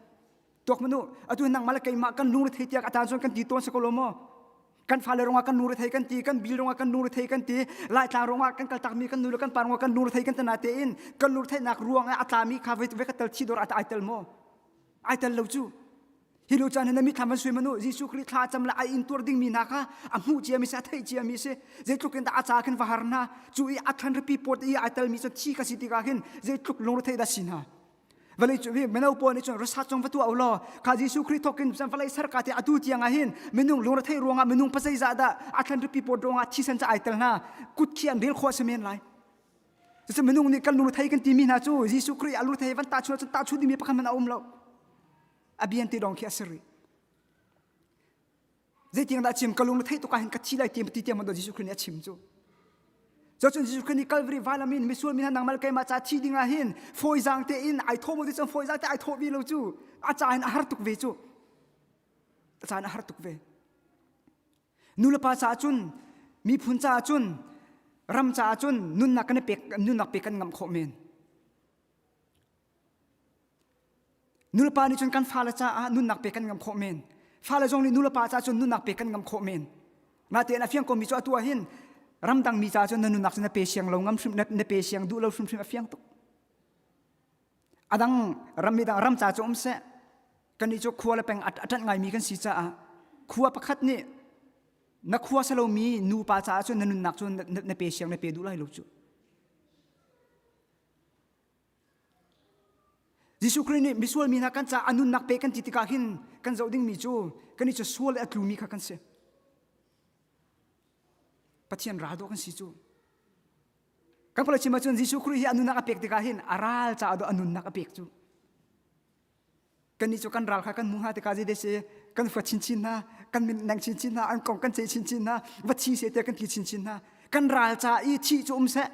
Tuak manu atu nangmah le keimah kan lungre thei tiah a caan cun kan ti tawn si ko lo maw? Kan fale rongah kan lungre thei kan ti, kan bil rongah kan lungre thei kan ti, Laitlang rongah kan kaltakmi kan nu le kan pa rongah kan lungre thei kan ti na tein kan lungre theihnak ruang ah a tlami kha ve ka tel thi dor ai tel maw? Ai tel lo cu. Hi lio caan hi na mitthlam van sui manu Jesuh Khrih thla cam le a intuar dingmi hna kha a hmuh ciami si a theih ciami si zeitluk in dah a ca khin va har hna cu i a thlan ripi pawt i ai telmi cu thi ka si tikah hin zeitluk lungre dah si hna vawlei cu mino pawl nih cun research zong va tuah u law kha Jesuh Khrih thawk in vawlei serka te atu tiang ah hin minung lungre theih ruangah minung pazeizah dah a thlan ripi pawt ruangah thisen ca ai tel hna kut khi an rel khawh si men lai Cucu minung nih kan lungre thei kan timi hna cu Jesuh Khrih a lungre thei van tahchun ahcun tahchun dingmi pakhat hmanh a um lo. A bian te dong khi a si rih. Zeitiang dah a chim ka lung theih tuk ah hin ka thi lai ti ti tiang man Jesuh Khrih nih a chim cu. Cun Jesuh Khrih nih Calvary vailam in misual mi hna nangmal keimah ca thi ding ah hin fawizang tein ai thawh mo ti cun fawizang te ai thawh ve lo cu a ca hin a har tuk ve cu. A ca in a har tuk ve. Nulepa caah cun miphun caah cun ram caah cun nunnak kan i pek nunnak pek kan ngamh khawh men. Nulepa nih cun kan fale caah nunnak pek kan ngamh khawh men. Fale zong nih nulepa caah cun nunnak pek kan ngamh khawh men. Natein a fiang komi cu atu ah hin ramdang mi caah cun na nunnak cu na pe siang lo ngam hrim na pe siang duh lo hrimhrim a fiang tuk. Adang ram midang ram ca cu um seh kannih cu khua le peng a ṭanh ngaimi kan si caah khua pakhat nih na khua si lomi nupa caah cun na nunnak cu na pe siang na pe duh lai lo cu. Jesuh Khrih nih misual mi hna kan caah a nunnak pe kan ti tikah hin kan zoh dingmi cu kannih cu sual i a tlumi kha kan si. Pathian ral dawh kan si cu. Kan pala chim ahcun Jesuh Khrih hi a nunnak a pek tikah hin a ral caah dawh a nunnak a pek cu. Kannih cu kan ral kha kan hmuh hna tikah zei si kan huat chinchin hna, kan min neng chinchin hna, an kong kan ceih chinchin hna, va thi seh tiah kan ti chinchin hna. Kan ral ca i thih cu um seh.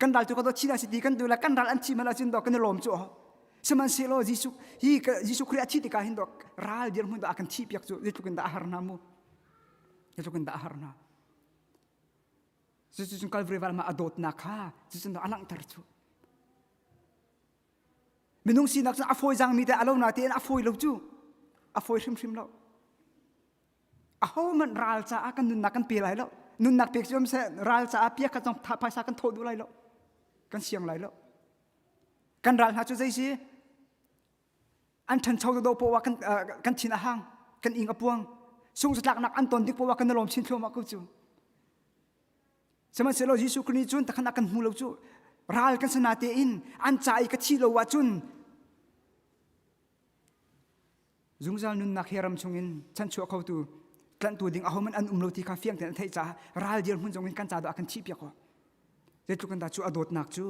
Kan ral cu ka thi si ti kan duh le kan ral an thi hmanh ahcun dawh kan i lawm cu. Sihmanhsehlaw Jesuh hi Jesuh Khrih a thih tikah hin dawh ral dirhmun dah a kan thih piak cu zeitluk in dah a har hna mu. Zeitluk in dah a har hna. Cucu Calvary val ma a dawtnak kha cucun a langhter cu. Minung sinak cu a fawi zangmi te a lo na tein a fawi lo cu. A fawi hrimhrim lo. Ahohmanh ral caah kan nunnak kan pe lai lo. Nunnak pek cu seh ral caah piak kha zong phaisa kan thawh duh lai lo. Kan siang lai lo. Kan ral hna cu zei si? An ṭhancho do poah kan kan thin a hang, kan ing a puang. Sungzatlaknak an ton dik poah kan lawm chin thluahmah ko cu. Sihmanhsehlaw Jesuh Khrih nih cun takhan a kan hmu lo cu ral kan sana tein an ca i ka thih lo ahcun zungzal nunnak he ram chungin chanchuah khotu tlanhtu ding ahohmanh an um lo ti kha fiang tein a theih caah ral dirhmun zong in kan ca dawh a kan thih piak awh zeitluk in dah cu a dawtnak cu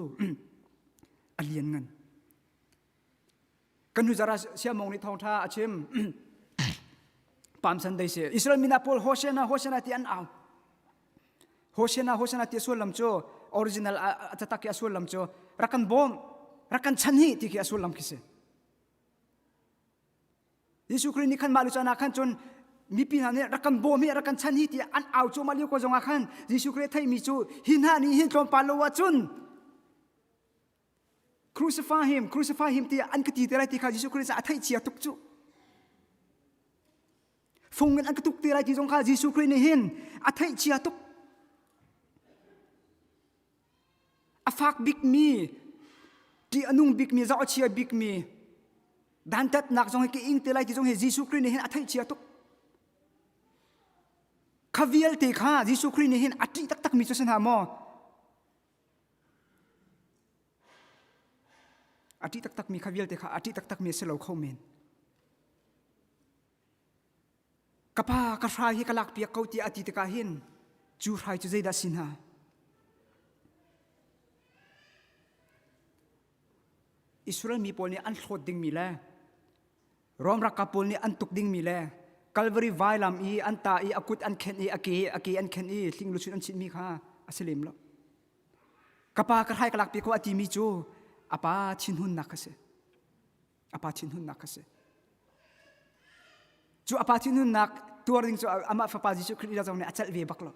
a lian ngan Kan nu zara siamong nih thawngṭha a chim. Palm Sunday si. Israel mina pawl Hosanna Hosanna ti an au. Hosanna Hosanna ti a sullam cu original a tatak i a sullam cu rak kan bawm. Rak kan chan hi ti khi a sullam khi si. Jesuh Khrih nih khan mah lu caan ah khan cun mipi hna nih rak kan bawm hi rak kan chan hi tiah an au cuahmah lio ko zong ah khan Jesuh Khrih theihmi cu hi hna nih hin tlawmpal lo ahcun crucify him crucify him tiah an ka ti te lai ti kha Jesuh Khrih a theih cia tuk cu fung in an ka tuk te lai ti zong kha Jesuh Khrih nih hin a theih cia tuk A fak bikmi, ṭih a nung bikmi, zoh a chia bikmi, dantatnak zong hi ka ing te lai ti zong hi Jesuh Khrih nih hin a theih cia tuk. Kha vialte kha Jesuh Khrih nih hin a ṭih taktakmi cu si hna maw? A ṭih taktakmi kha vialte kha a ṭih taktakmi a si lo kho men. Ka pa ka hrai hi ka lakpiak ko tiah a ti tikah hin cu hrai cu zeidah si hna? Israel mi pawl nih an hlawt dingmi le Rom ralkap pawl nih an tuk dingmi le Calvary vailam i an ta i a kut an khenh i a ke a ke an khenh i hling luchin an chinhmi kha a si lem lo. Ka pa ka hrai ka lakpiak ko a timi cu a pa thinhunnak kha si. A pa thinhunnak kha si. Cu a pa thinhunnak tuar ding cu amah fapa Jesuh Khrih zong nih a celh ve bak lo.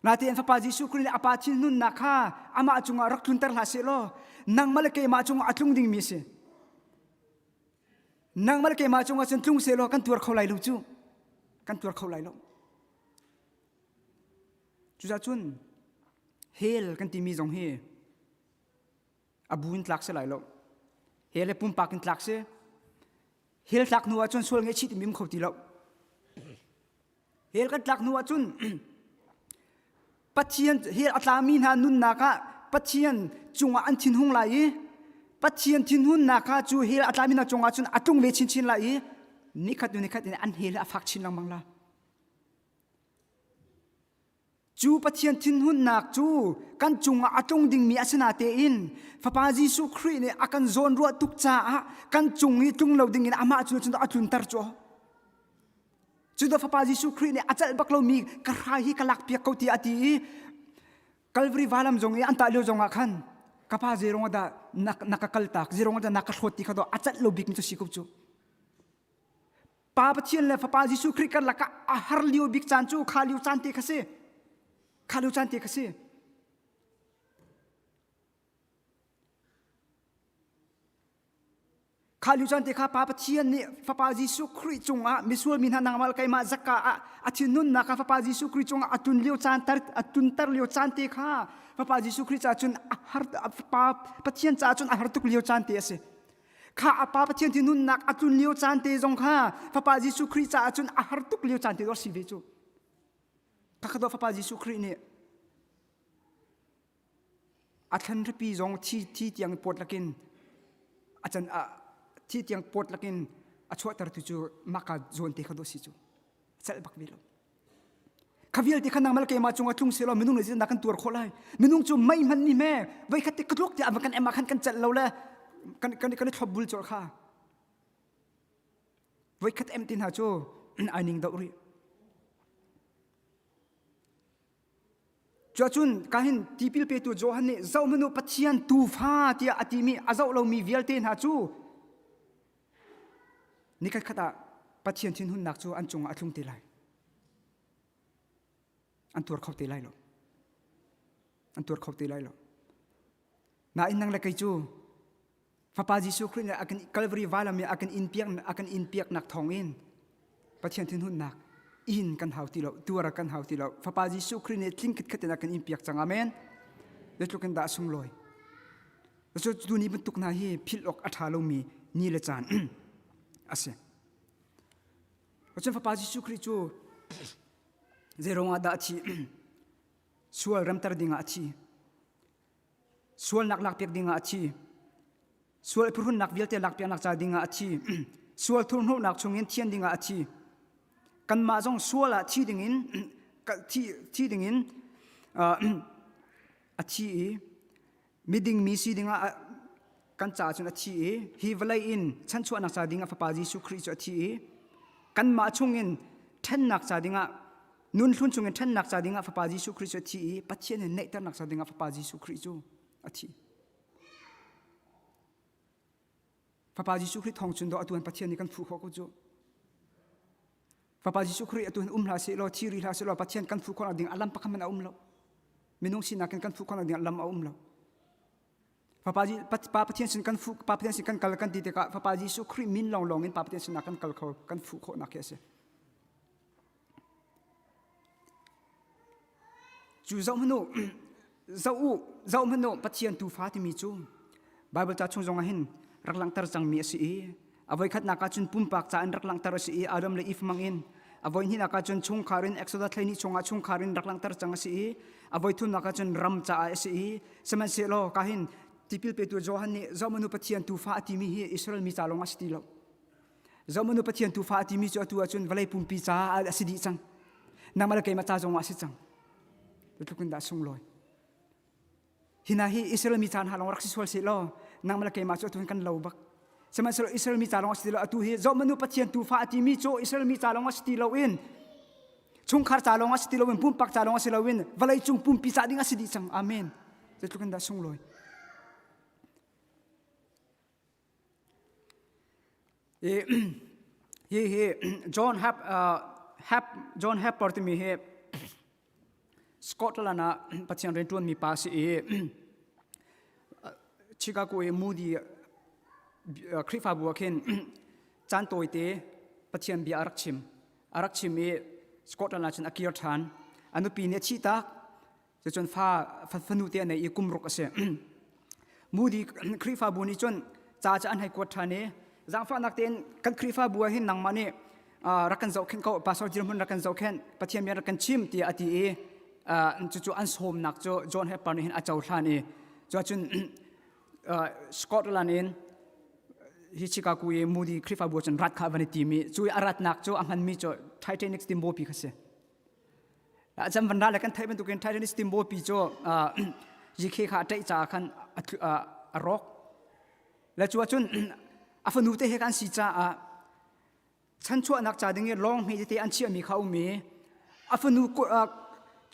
Natein fapa Jesuh Khrih nih a pa thinhunnak kha amah cungah rak tlunter hlah seh law nangmah le keimah cungah a tlung dingmi a si. Nangmah le keimah cungah cun tlung seh law kan tuar kho lai lo cu. Kan tuar kho lai lo. Cucaah cun hell kan timi zong hi a bu in tlak si lai lo hell le pumpak in tlak si hell tlak hnu ahcun sual ngaihchih timi um kho ti lo hell kan tlak hnu ahcun Pathian hell a tlami hna nunnak ah Pathian cungah an thinhung lai i Pathian thinhunnak kha cu hell a tlami hna cungah cun a tlung ve chinchin lai i nikhat hnu nikhat in an hell a fak chin lengmang lai Cu Pathian thinhunnak cu kan cungah a tlung dingmi a si natein Fapa Jesuh Khrih nih a kan zawnruah tuk caah kan cung i tlung lo dingin amah cu cun a tlunter cu. Cu dah Fapa Jesuh Khrih nih a celh bak lomi ka hrai hi ka lakpiak ko tiah a ti i Calvary valam zong i an tah lio zongah khan ka pa zeirong dah na, na ka kaltak zeirong dah na ka hlawt ti kha do a celh lo bikmi cu si ko cu. Pa Pathian le Fapa Jesuh Khrih karlak ah a har lio bik caan cu kha lio caan te kha si. Kha lio caan te kha si. Kha lio caan te kha Pa Pathian nih Fapa Jesuh Khrih cungah misual mi hna nangmah keimah zakka ah a thinhunnak kha Fapa Jesuh Khrih cungah a tun lio caan tar a tunter lio caan te kha Fapa Jesuh Khrih caah cun a har Pa Pathian caah cun a har tuk lio caan te a si. Kha a pa Pathian thinhunnak a tlun lio caan te zong kha Fapa Jesuh Khrih caah cun a har tuk lio caan te a si ve cu. Khakha Fapa Jesuh Khrih nih a thlan ripi zong thi thi tiang pawt lakin a can a thi tiang pawt lakin a chuahtertu cu maka zawn te kha do si cu celh bak ve lo. Kha vialte kha nangmah le keimah cungah tlung selaw minung nih zeitindah kan tuar khawh lai? Minung cu mei hmanh nih me voikhat te ka tluk tiah kan em ah khan kan celh lo le kan kan kan i thlop bul colh kha. Voikhat em ti hna cu ai ning doh rih. Cuacun kahin tipil petu Johan nih zohmanu Pathian tuufa tiah a timi a zoh lomi vialte hna cu nikhat khat ah Pathian thinhunnak cu an cungah a tlung te lai. An tuar kho te lai lo. An tuar kho te lai lo. Nain nang le kei cu Fapa Jesuh Khrih nih a kan Calvary vailam i a kan in piak a kan in piaknak thawngin Pathian thinhunnak in kan hau ti lo tuar kan hau ti lo Fapa Jesuh Khrih nih tling khitkhat in a kan in piak cang amen zeitluk in dah sunglawi Cu tuni bantuk hna hi philh awk a ṭha lomi ni le caan a si. Cun Fapa Jesuh Khrih cu zeiruang ah dah a thih? Sual remter dingah a thi. Sualnak lakpiak dingah a thi. Sual phuhrunnak vialte lakpiaknak ca dingah a thi. Sual thurhnawhnak chungin thian dingah a thi. Kanmah zong sual ah thi dingin thi, thi dingin a thi i miding mi si dingah kan caah cun a thi i hi vawlei in chanchuahnak ca dingah Fapa Jesuh Khrih cu a thi i kanmah chungin ṭhennak ca dingah nun hlun chungin ṭhennak ca dingah Fapa Jesuh Khrih cu a thi i Pathian in naihternak ca dingah Fapa Jesuh Khrih cu a thi. Fapa Jesuh Khrih thawng cun do atuan Pathian nih kan fuh khawh ko cu. Fapa Jesuh Khrih atu hin um hlah seh law thi ri hlah seh law Pathian kan fuh khawhnak ding a lam pakhat hmanh a um lo. Minung sinak in kan fuh khawhnak ding a lam a um lo. Fapa Pa Pathian sin kan fuh Pa Pathian sin kan kal kan ti tikah Fapa Jesuh Khrih min lawnglawng in Pa Pathian sinah kan kal kho kan fuh khawhnak hi a si. Cu zoh hmanh u, zoh u, zoh hmanh u, Pathian tuufa timi cu Baibal ca chung zongah hin rak langhter cangmi a si i a voikhatnak ah cun pumpak ca in rak langhter a si i Adam le Eve hmangin a voihnihnak ah cun chungkhar in Exodus thleihnih chungah chungkhar in rak langhter cang a si i a voithumnak ah cun ram caah a si i sihmanhsehlaw ka hin tipil petu Johan nih zohmanu Pathian tuufa a timi hi Israel mi ca lawng a si ti lo. Zohmanu Pathian tuufa a timi cu atu ahcun vawlei pumpi caah a si dih cang. Nangmah le keimah ca zong ah a si cang. Zeitluk in dah sunglawi. Hina hi Israel mi ca hna lawng rak si sual seh law nangmah le keimah cu atu hin kan lo bak. Sihmanhsehlaw Israel mi ca lawng a si ti lo atu hi zohmanu Pathian tuufa a timi cu Israel mi ca lawng a si ti loin chungkhar ca lawng a si ti loin pumpak ca lawng a si loin vawlei cung pumpi ca ding a si dih cang. Amen. Zeitluk in dah sunglawi. Hi hi John Hap Hap John Happer timi hi Scotland ah Pathian rianṭuanmi pa a si i Chicago i Moody Khrihfabu ah khin caan tawite Pathian bia a rak chim. A rak chim i Scotland ah cun a kir ṭhan. A nupi nih a thihtak. Cucun fa fanu te a nei i kum ruk a si. Moody Khrihfabu nih cun ca cu an hei kuat ṭhan i zaangfahnak tein kan Khrihfabu ah hin nangmah nih rak kan zohkhenh ko pastor dirhmun rak kan zohkhenh Pathian bia rak kan chim tiah a ti i cucu an sawmnak cu John Hepburn nih hin a cohlan i cuacun Scotland in hi Chicago i Moody Khrihfabu cun rat kha van i tim i cu i a ratnak cu a hmanmi cu Titanic steamboat kha si. Cam van ra le kan theih bantukin Titanic steamboat pi cu GK kha a ṭaih caah khan a rawk. Le cu ahcun a fanu te he kan si caah chanchuahnak ca ding i lawng hme tete an chiahmi kha um i a fanu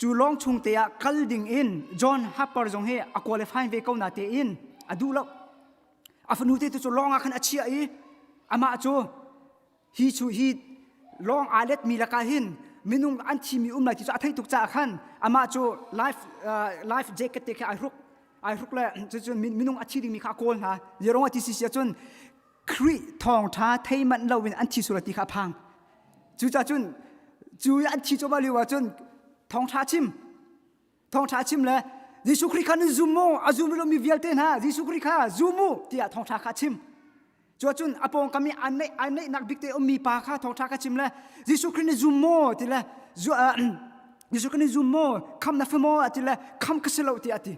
cu lawng chung te ah kal ding in John Harper zong hi a qualify ve ko na tein a duh lo. A fanu te tu cu lawng ah khan a chiah i amah cu Hi chu hi lawng aa letmi lakah hin minung an thimi um lai ti cu a theih tuk caah khan amah cu life uh, life jacket te khi ai hruk ai hruk le cucun minung a thi dingmi kha a kawl hna zerong a ti si si cun Khrih thawngṭha thei manh loin an thi sual ti kha a phang cucaah cun cu an thi cuahmah lio ah cun thawngṭha chim thawngṭha chim le Jesuh Khrih kha nan zum maw a zum lomi vialte hna Jesuh Khrih kha zum u tiah thawngṭha kha chim Cuacun a pawngkam i an neih an neihnak bik te ummi pa kha thawngṭha ka chim le Jesuh Khrih na zum maw ti le Jesuh Khrih na zum maw kham na fa maw ti le kham ka si lo tiah a ti.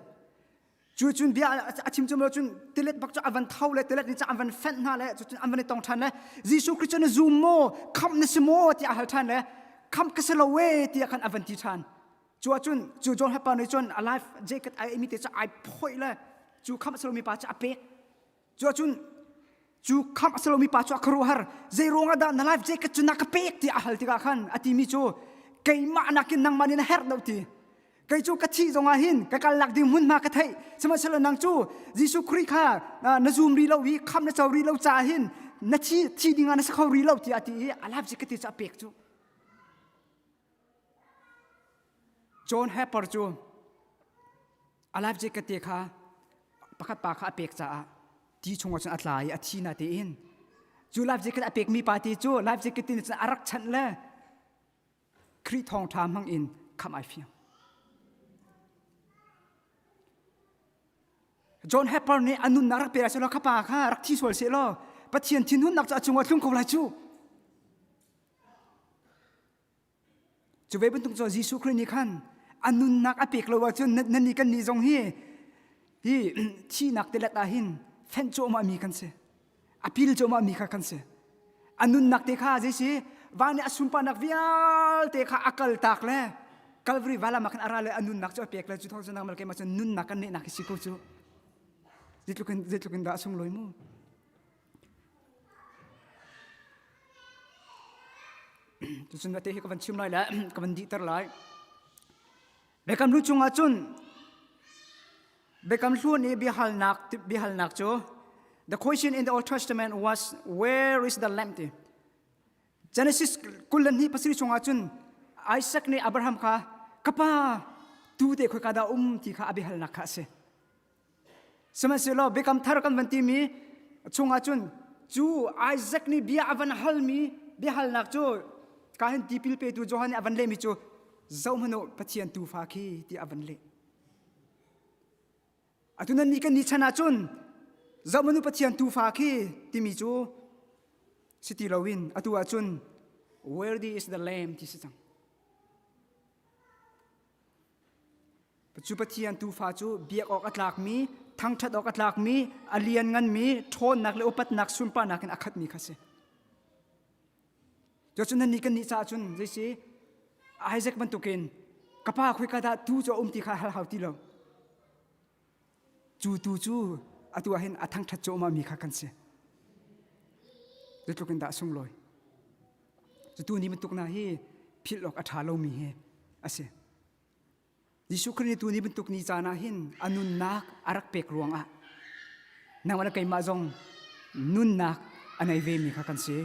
Cu cun bia a chim cum lo cun tilet bak cu a van tho le tilet nih cun an van fenh hna le cucun an van i tong ṭhan le Jesuh Khrih cu na zum maw kham na si maw tiah a hal ṭhan le kham ka si lo e tiah khan a van ti ṭhan. Cu ahcun cu John Hepburn nih cun a life jacket ai mi te cu ai phoih le cu kham a si lomi pa cu a pek. Cu ahcun cu khamh a si lomi pa cu a khuaruahhar zei ruangah dah na life jacket cu na ka pek tiah a hal tikah khan a timi cu keimah nakin nangmah nih na herh deuh ti kei cu ka thih zongah hin ka kalnak ding hmunhma ka theih sihmanhsehlaw nang cu Jesuh Khrih kha na zum rih lo i khamh na co rih lo caah hin na thi thi dingah na si kho rih lo tiah a ti i a life jacket cu a pek cu John Hepper cu a life jacket te kha pakhat pa kha a pek caah ti chungah cun a tla i a thi na tein cu life jacket a pekmi pa te cu life jacket in cun a rak chanh le Khrih thawngṭha hmang in khamh ai fiang. John Hepper nih a nunnak rak pe lai selaw kha pa kha rak thi sual seh law Pathian thinhunnak cu a cungah tlung ko lai cu. Cu ve bantuk cu Jesuh Khrih nih khan a nunnak a pek lo ahcun nan nih kan nih zong hi hi thihnak tilet ah hin fenh cuahmah mi kan si. A pil cuahmah mi kha kan si. A nunnak te kha zei si van i a sunparnak vialte kha a kal tak le Calvary valam ah khan a ra le a nunnak cu a pek le cu thawng cu nangmal keimah cun nunnak kan nehnak hi si ko cu. Zeitluk in zeitluk in dah a sunglawi mu. Cucun te hi ka van chim lai le ka van dihter lai. Biakam hlun chungah cun Biakam hlun i biahalnak biahalnak cu. The question in the Old Testament was where is the lamb ti? Genesis 22 pasarih chungah cun Isaac nih Abraham kha ka pa tu te khoika dah um ti kha a biahalnak kha a si. Sihmanhsehlaw biakam thar kan van timi chungah cun cu Isaac nih bia a van halmi biahalnak cu ka hin tipil petu Johan nih a van lehmi cu zohhmanh u Pathian tuufa khi ti a van leh. Atu nan nih kan ni chan ahcun zohhmanh u Pathian tuufa khi timi cu si ti loin atu ahcun worthy is the lamb ti si cang. Cu Pathian tuufa cu biak awk a tlakmi, thangṭhat awk a tlakmi, a liannganmi, ṭhawnnak le upatnak sunparnak in a khatmi kha si. Cucun nannih kan nih caah cun zeisi Isaac bantukin ka pa khoika dah tuu cu a um ti kha hal hau ti lo. Cu tuu cu atu ah hin a thangṭhat cuahmah mi kha kan si. Zeitluk in dah a sunglawi. Cu ni bantuk hna hi philh awk a ṭha lomi hi a si. Jesuh Khrih nih tuni bantuk ni caan ah hin a nunnak a rak pek ruangah nangmah le keimah zong nunnak a nei vemi kha kan si.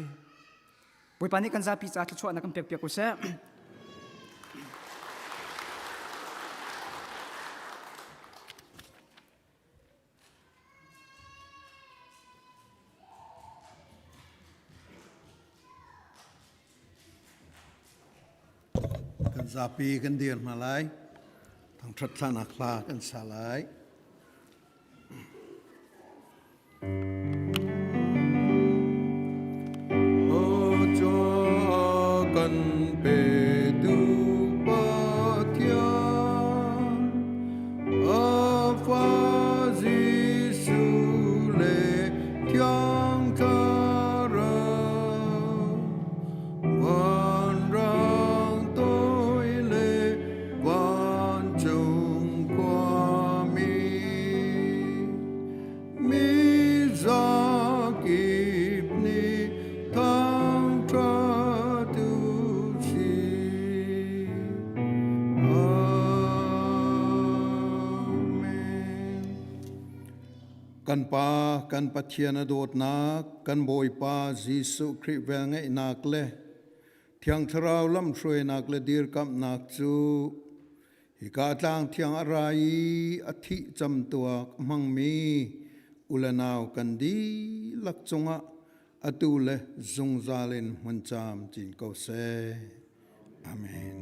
Bawipa nih kan zapi ca thluachuahnak kan pek piak u seh. Kan zapi kan dir hna lai. Thangṭhat thlanak hla kan sa lai. Kan petu Pathian A fa Jesuh le Thiang Thlarau vanrang toi le vancung khuami mi zakip nih thangṭhat u sih. Amen. Kan Pa, kan Pathian a dawtnak, kan Bawipa Jesuh Khrih velngeihnak le Thiang Thlarau lamhruainak le dirkamhnak cu hika tlang thiang a ra i a thih camtuak a hmangmi u le nau kan dihlak cungah atu le zungzal in hmun caam cin ko seh. Amen.